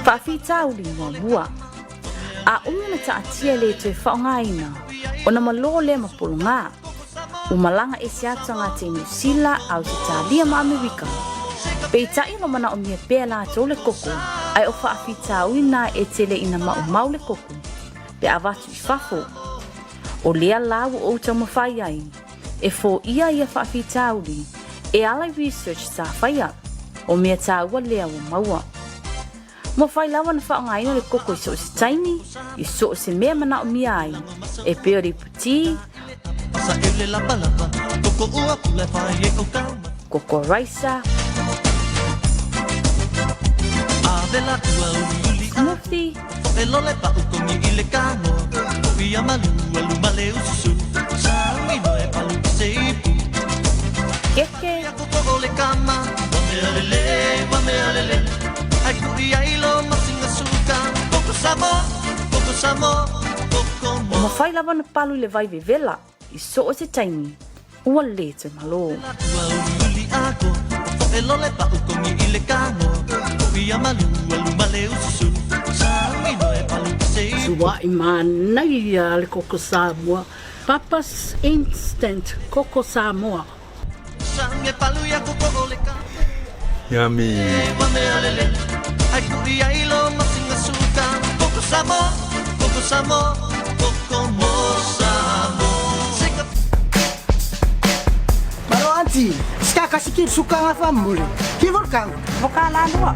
Faafitauli muamua. A umi ona taatia e le toe faaaogaina, ona malō lea ma pologā. Ua malaga ese atu tagata i Niu Sila, Ausetalia ma Amerika. Peitai o lo manaʻomia pea e lātou le koko, ae o faafitauli nā e tele ina maʻumau le koko pe avatu i fafo. O lea la ua ou taumafai ai e foia ia faafitauli e ala i research sa faia, o mea tāua lea ua maua. Ua whai lava na faaaogaina le koko i so o se taimi, i so o se mea manaʻomia ai, e pei o le ipu tī, koko raisa, smoothie, keke, Ua mafai lava ona palu i le vai vevela i so o se taimi, ua lē toe malo. Sua'i manaia le koko Samoa. Papa's Instant Koko Samoa. Yummy. Malo anti, ska kasikir suka ngafa mule. Kivolkang. Vokalaloa.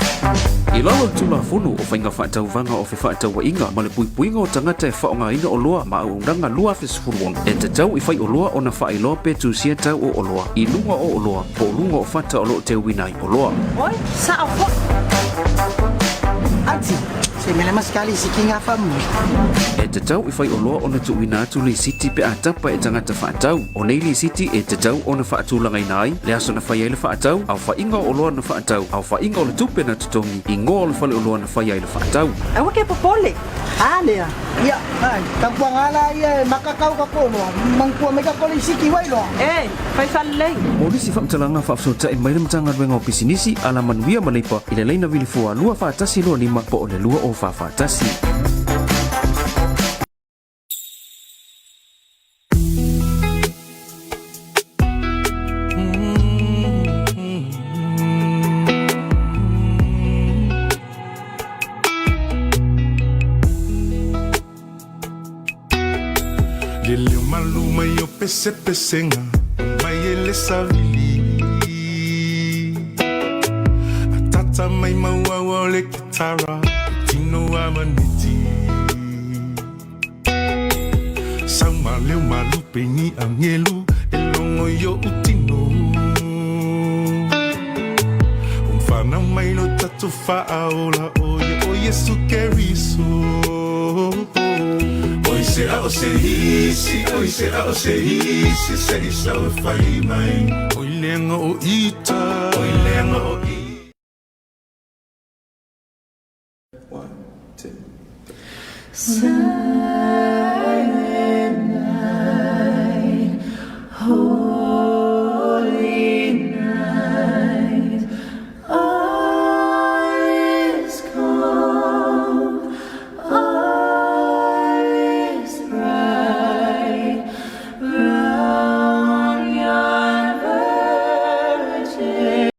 I lalo o le Tulafono o Faiga Faatauvaga o Fefaatauaiga ma le Puipuiga o Tagata e Faaaogaina Oloa ma Auaunaga 2016, e tatau i faioloa ona faailoa pe tusia tau o oloa i luga o oloa po o luga o fata o lo o teuina ai oloa. Oi, sa'o fo'i. Anti, se melema sekali siki ngafa mule. E tatau i faioloa ona tuuina atu lisiti pe a tapa e tagata faatau. O nei lisiti e tatau ona faatulagaina ai le aso na fai ai le faatau, aofaiga o oloa na faatau, aofaiga o le tupe na totogi, igoa o le faleoloa na fai ai le faatau. Aua ke popole. A lea. Ia, ai, tapuanga la ia e makakau ka konoa, mangkua me ka kole siki wailoa. E, fai falelei. Mo nisi faamatalaga faafesootai mai le Matagaluega o Pisinisi, Alamanuia ma Leipa i le laina vilifua 2 4 1 2 5 po o le 2 0 4 4 1. Le leo malu mai o pesepesega mai e le savili Atata mai mauaua o le kitara tino a maniti Sau ma leo malupe ni angelu e logo i o'u tino Umwhanau mai lo tatu whaaola o ia o Yesu Keriso. Oi se a o se isi, oi se a o se isi, se i sau e whai mai. Oi lenga o ita, oi lenga o ita. One, two.